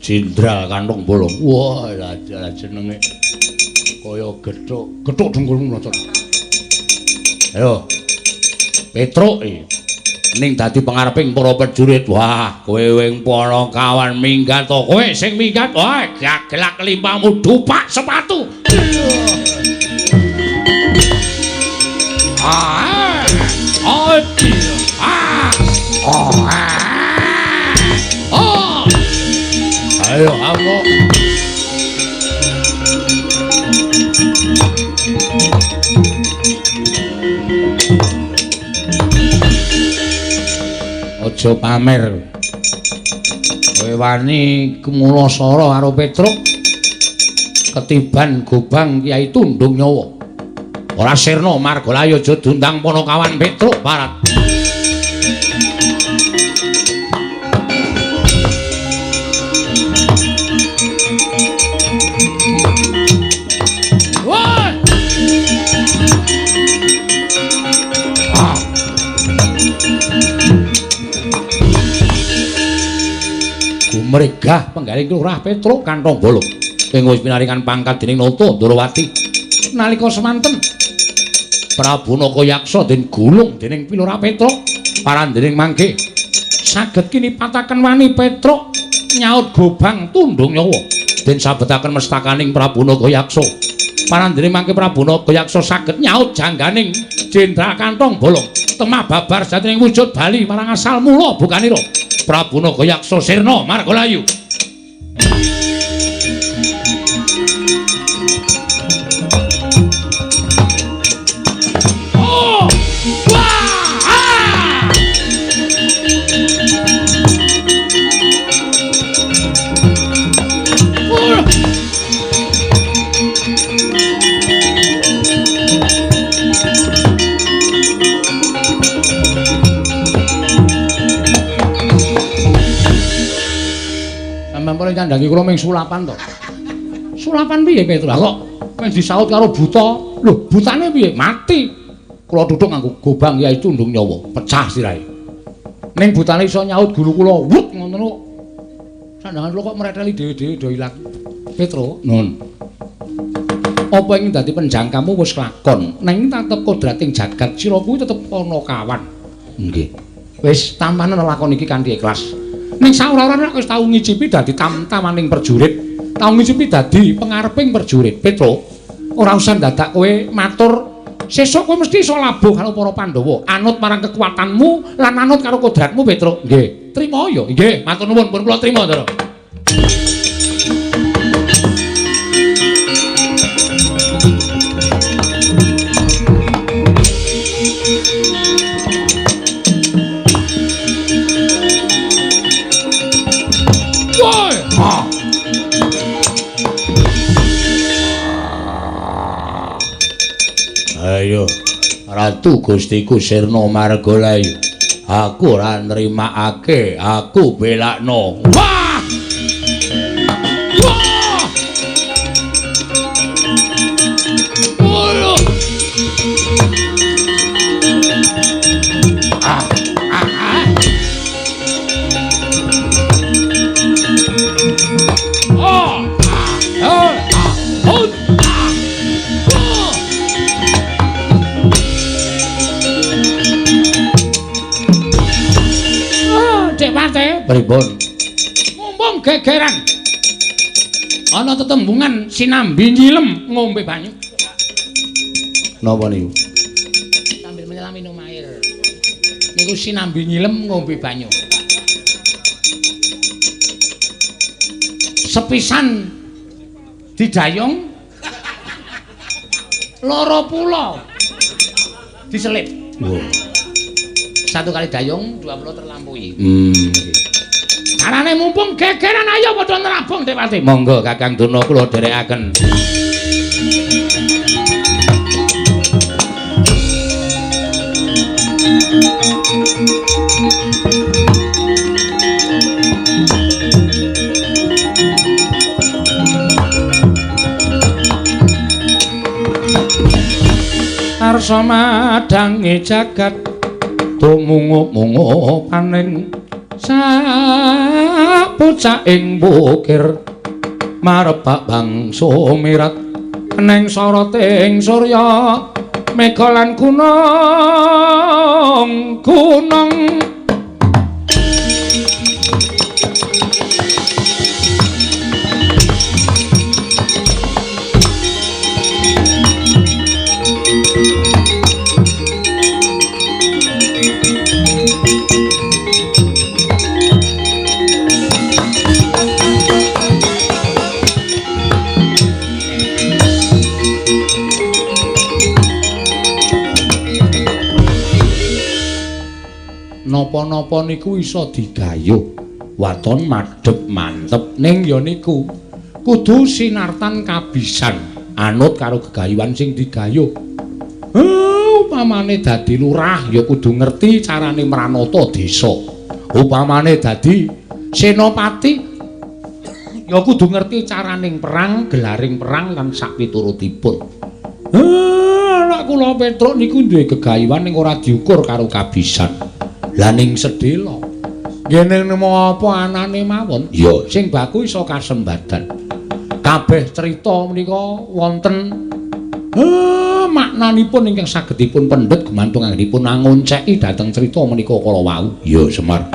Jenderal Kantong Bolong. Wah, lah jenenge kaya gethuk, gethuk dengkulmu mlocot. Ayo. Petruk iki. Ning dadi pengareping para prajurit. Wah, kowe wing para kawan minggat to. Kowe sing minggat, wah, gagelak limpamu dupak sepatu. Ah! Oh, ah! Oh, ah! Oh! Ayo, amuk. Aja pamer. Kowe wani kumulasara karo Petruk ketiban gobang Kyai Tundung Nyawa. Ora sirna margalayu aja diundang Panakawan Petruk Barat. Wah! Ah! Gumregah penggaling Lurah Petruk Kantong Bolong ing wis pinaringan pangkat dening Nata Ndorowati. Nalika semanten Prabu Nagayaksa den gulung dening Pilurah Petruk parandening mangke saged kinipataken wani Petruk nyaut gobang tundung nyawa den sabetaken mestakaning Prabu Nagayaksa. Parandening mangke Prabu Nagayaksa saged nyaut jangganing Jenderal Kantong Bolong temah babar sejatining wujud bali marang asal mula bukanira Prabu Nagayaksa sirna margalayu. Oh! Wah! Ah! Oh! Sampeyan paling candhangi kula ming sulapan to. Sulapan piye Petruk? Kok mung disaut karo buta. Lho, butane piye? Mati. Kula tuthuk nganggo gobang Kyai Tundung Nyawa, pecah sirahe. Ning butane iso nyaut guru kula, wut ngono. Sandangan kula kok mreteli dhewe-dhewe do ilang. Petro, nun. Apa ing dadi penjangkamu wis lakon, nanging tetep kodrating jagat sira kuwi tetep ana kawan. Nggih. Wis tampanen lakon iki kanthi ikhlas. Ning saora-ora nek wis tau ngicipi dadi tamtamaning prajurit, tau ngicipi dadi pengareping prajurit. Petro, ora usah dadak kowe matur sesuk kowe mesti iso labuh karo para Pandhawa. Anut marang kekuatanmu lan anut karo kodratmu, Petro. Nggih. Trima ya. Nggih, matur nuwun pun kula trima, Ndara. Ayo, Ratu Gustiku Sirna Margalayu. Aku ora nrimakake, aku belakno. Wah! Wah! Waduh. Ah, ah, ah. Oh, ah, oh, ah, oh, ah. Oh. Pripun? Mumpung gegeran. Ana tetembungan sinambi nyilem ngombe banyu. Napa niku? Sambil menyelam minum air. Niku sinambi nyilem ngombe banyu. Sepisan didayung loro pulo diselip. Wah. Satu kali dayung, dua pulo terlampaui. Carane mumpung gegeran ayo padha nerabong Dewati. Monggo Kakang Durna kula dherekaken. Arsa madhange jagat tumungup-mungup paning sapucaking bukir marebak bangsa mirat neng soroting surya mega lan gunung gunung. Napa-napa niku iso digayuh waton madhep mantep ning ya niku kudu sinartan kabisan anut karo gegayuhan sing digayuh. Upamane dadi lurah ya kudu ngerti carane mranata desa. Upamane dadi senopati ya kudu ngerti caraning perang, gelaring perang lan sakpiturutipun. Anak kula Petruk niku duwe gegayuhan ning ora diukur karo kabisan. Lah ning sedhela ngene nemu apa anane mawon ya sing baku iso kasembadan. Kabeh crita menika wonten maknanipun ingkang saged dipun pendhet gumantung anggenipun angonceki dhateng crita menika kala wau. Ya Semar.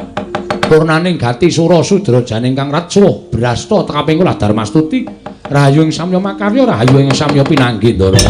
Purnaning gati sura sudra janing kang ratswa brasta tekaping kula Darmastuti rahayu ing samya makarya rahayu ing samya pinanggih Ndara.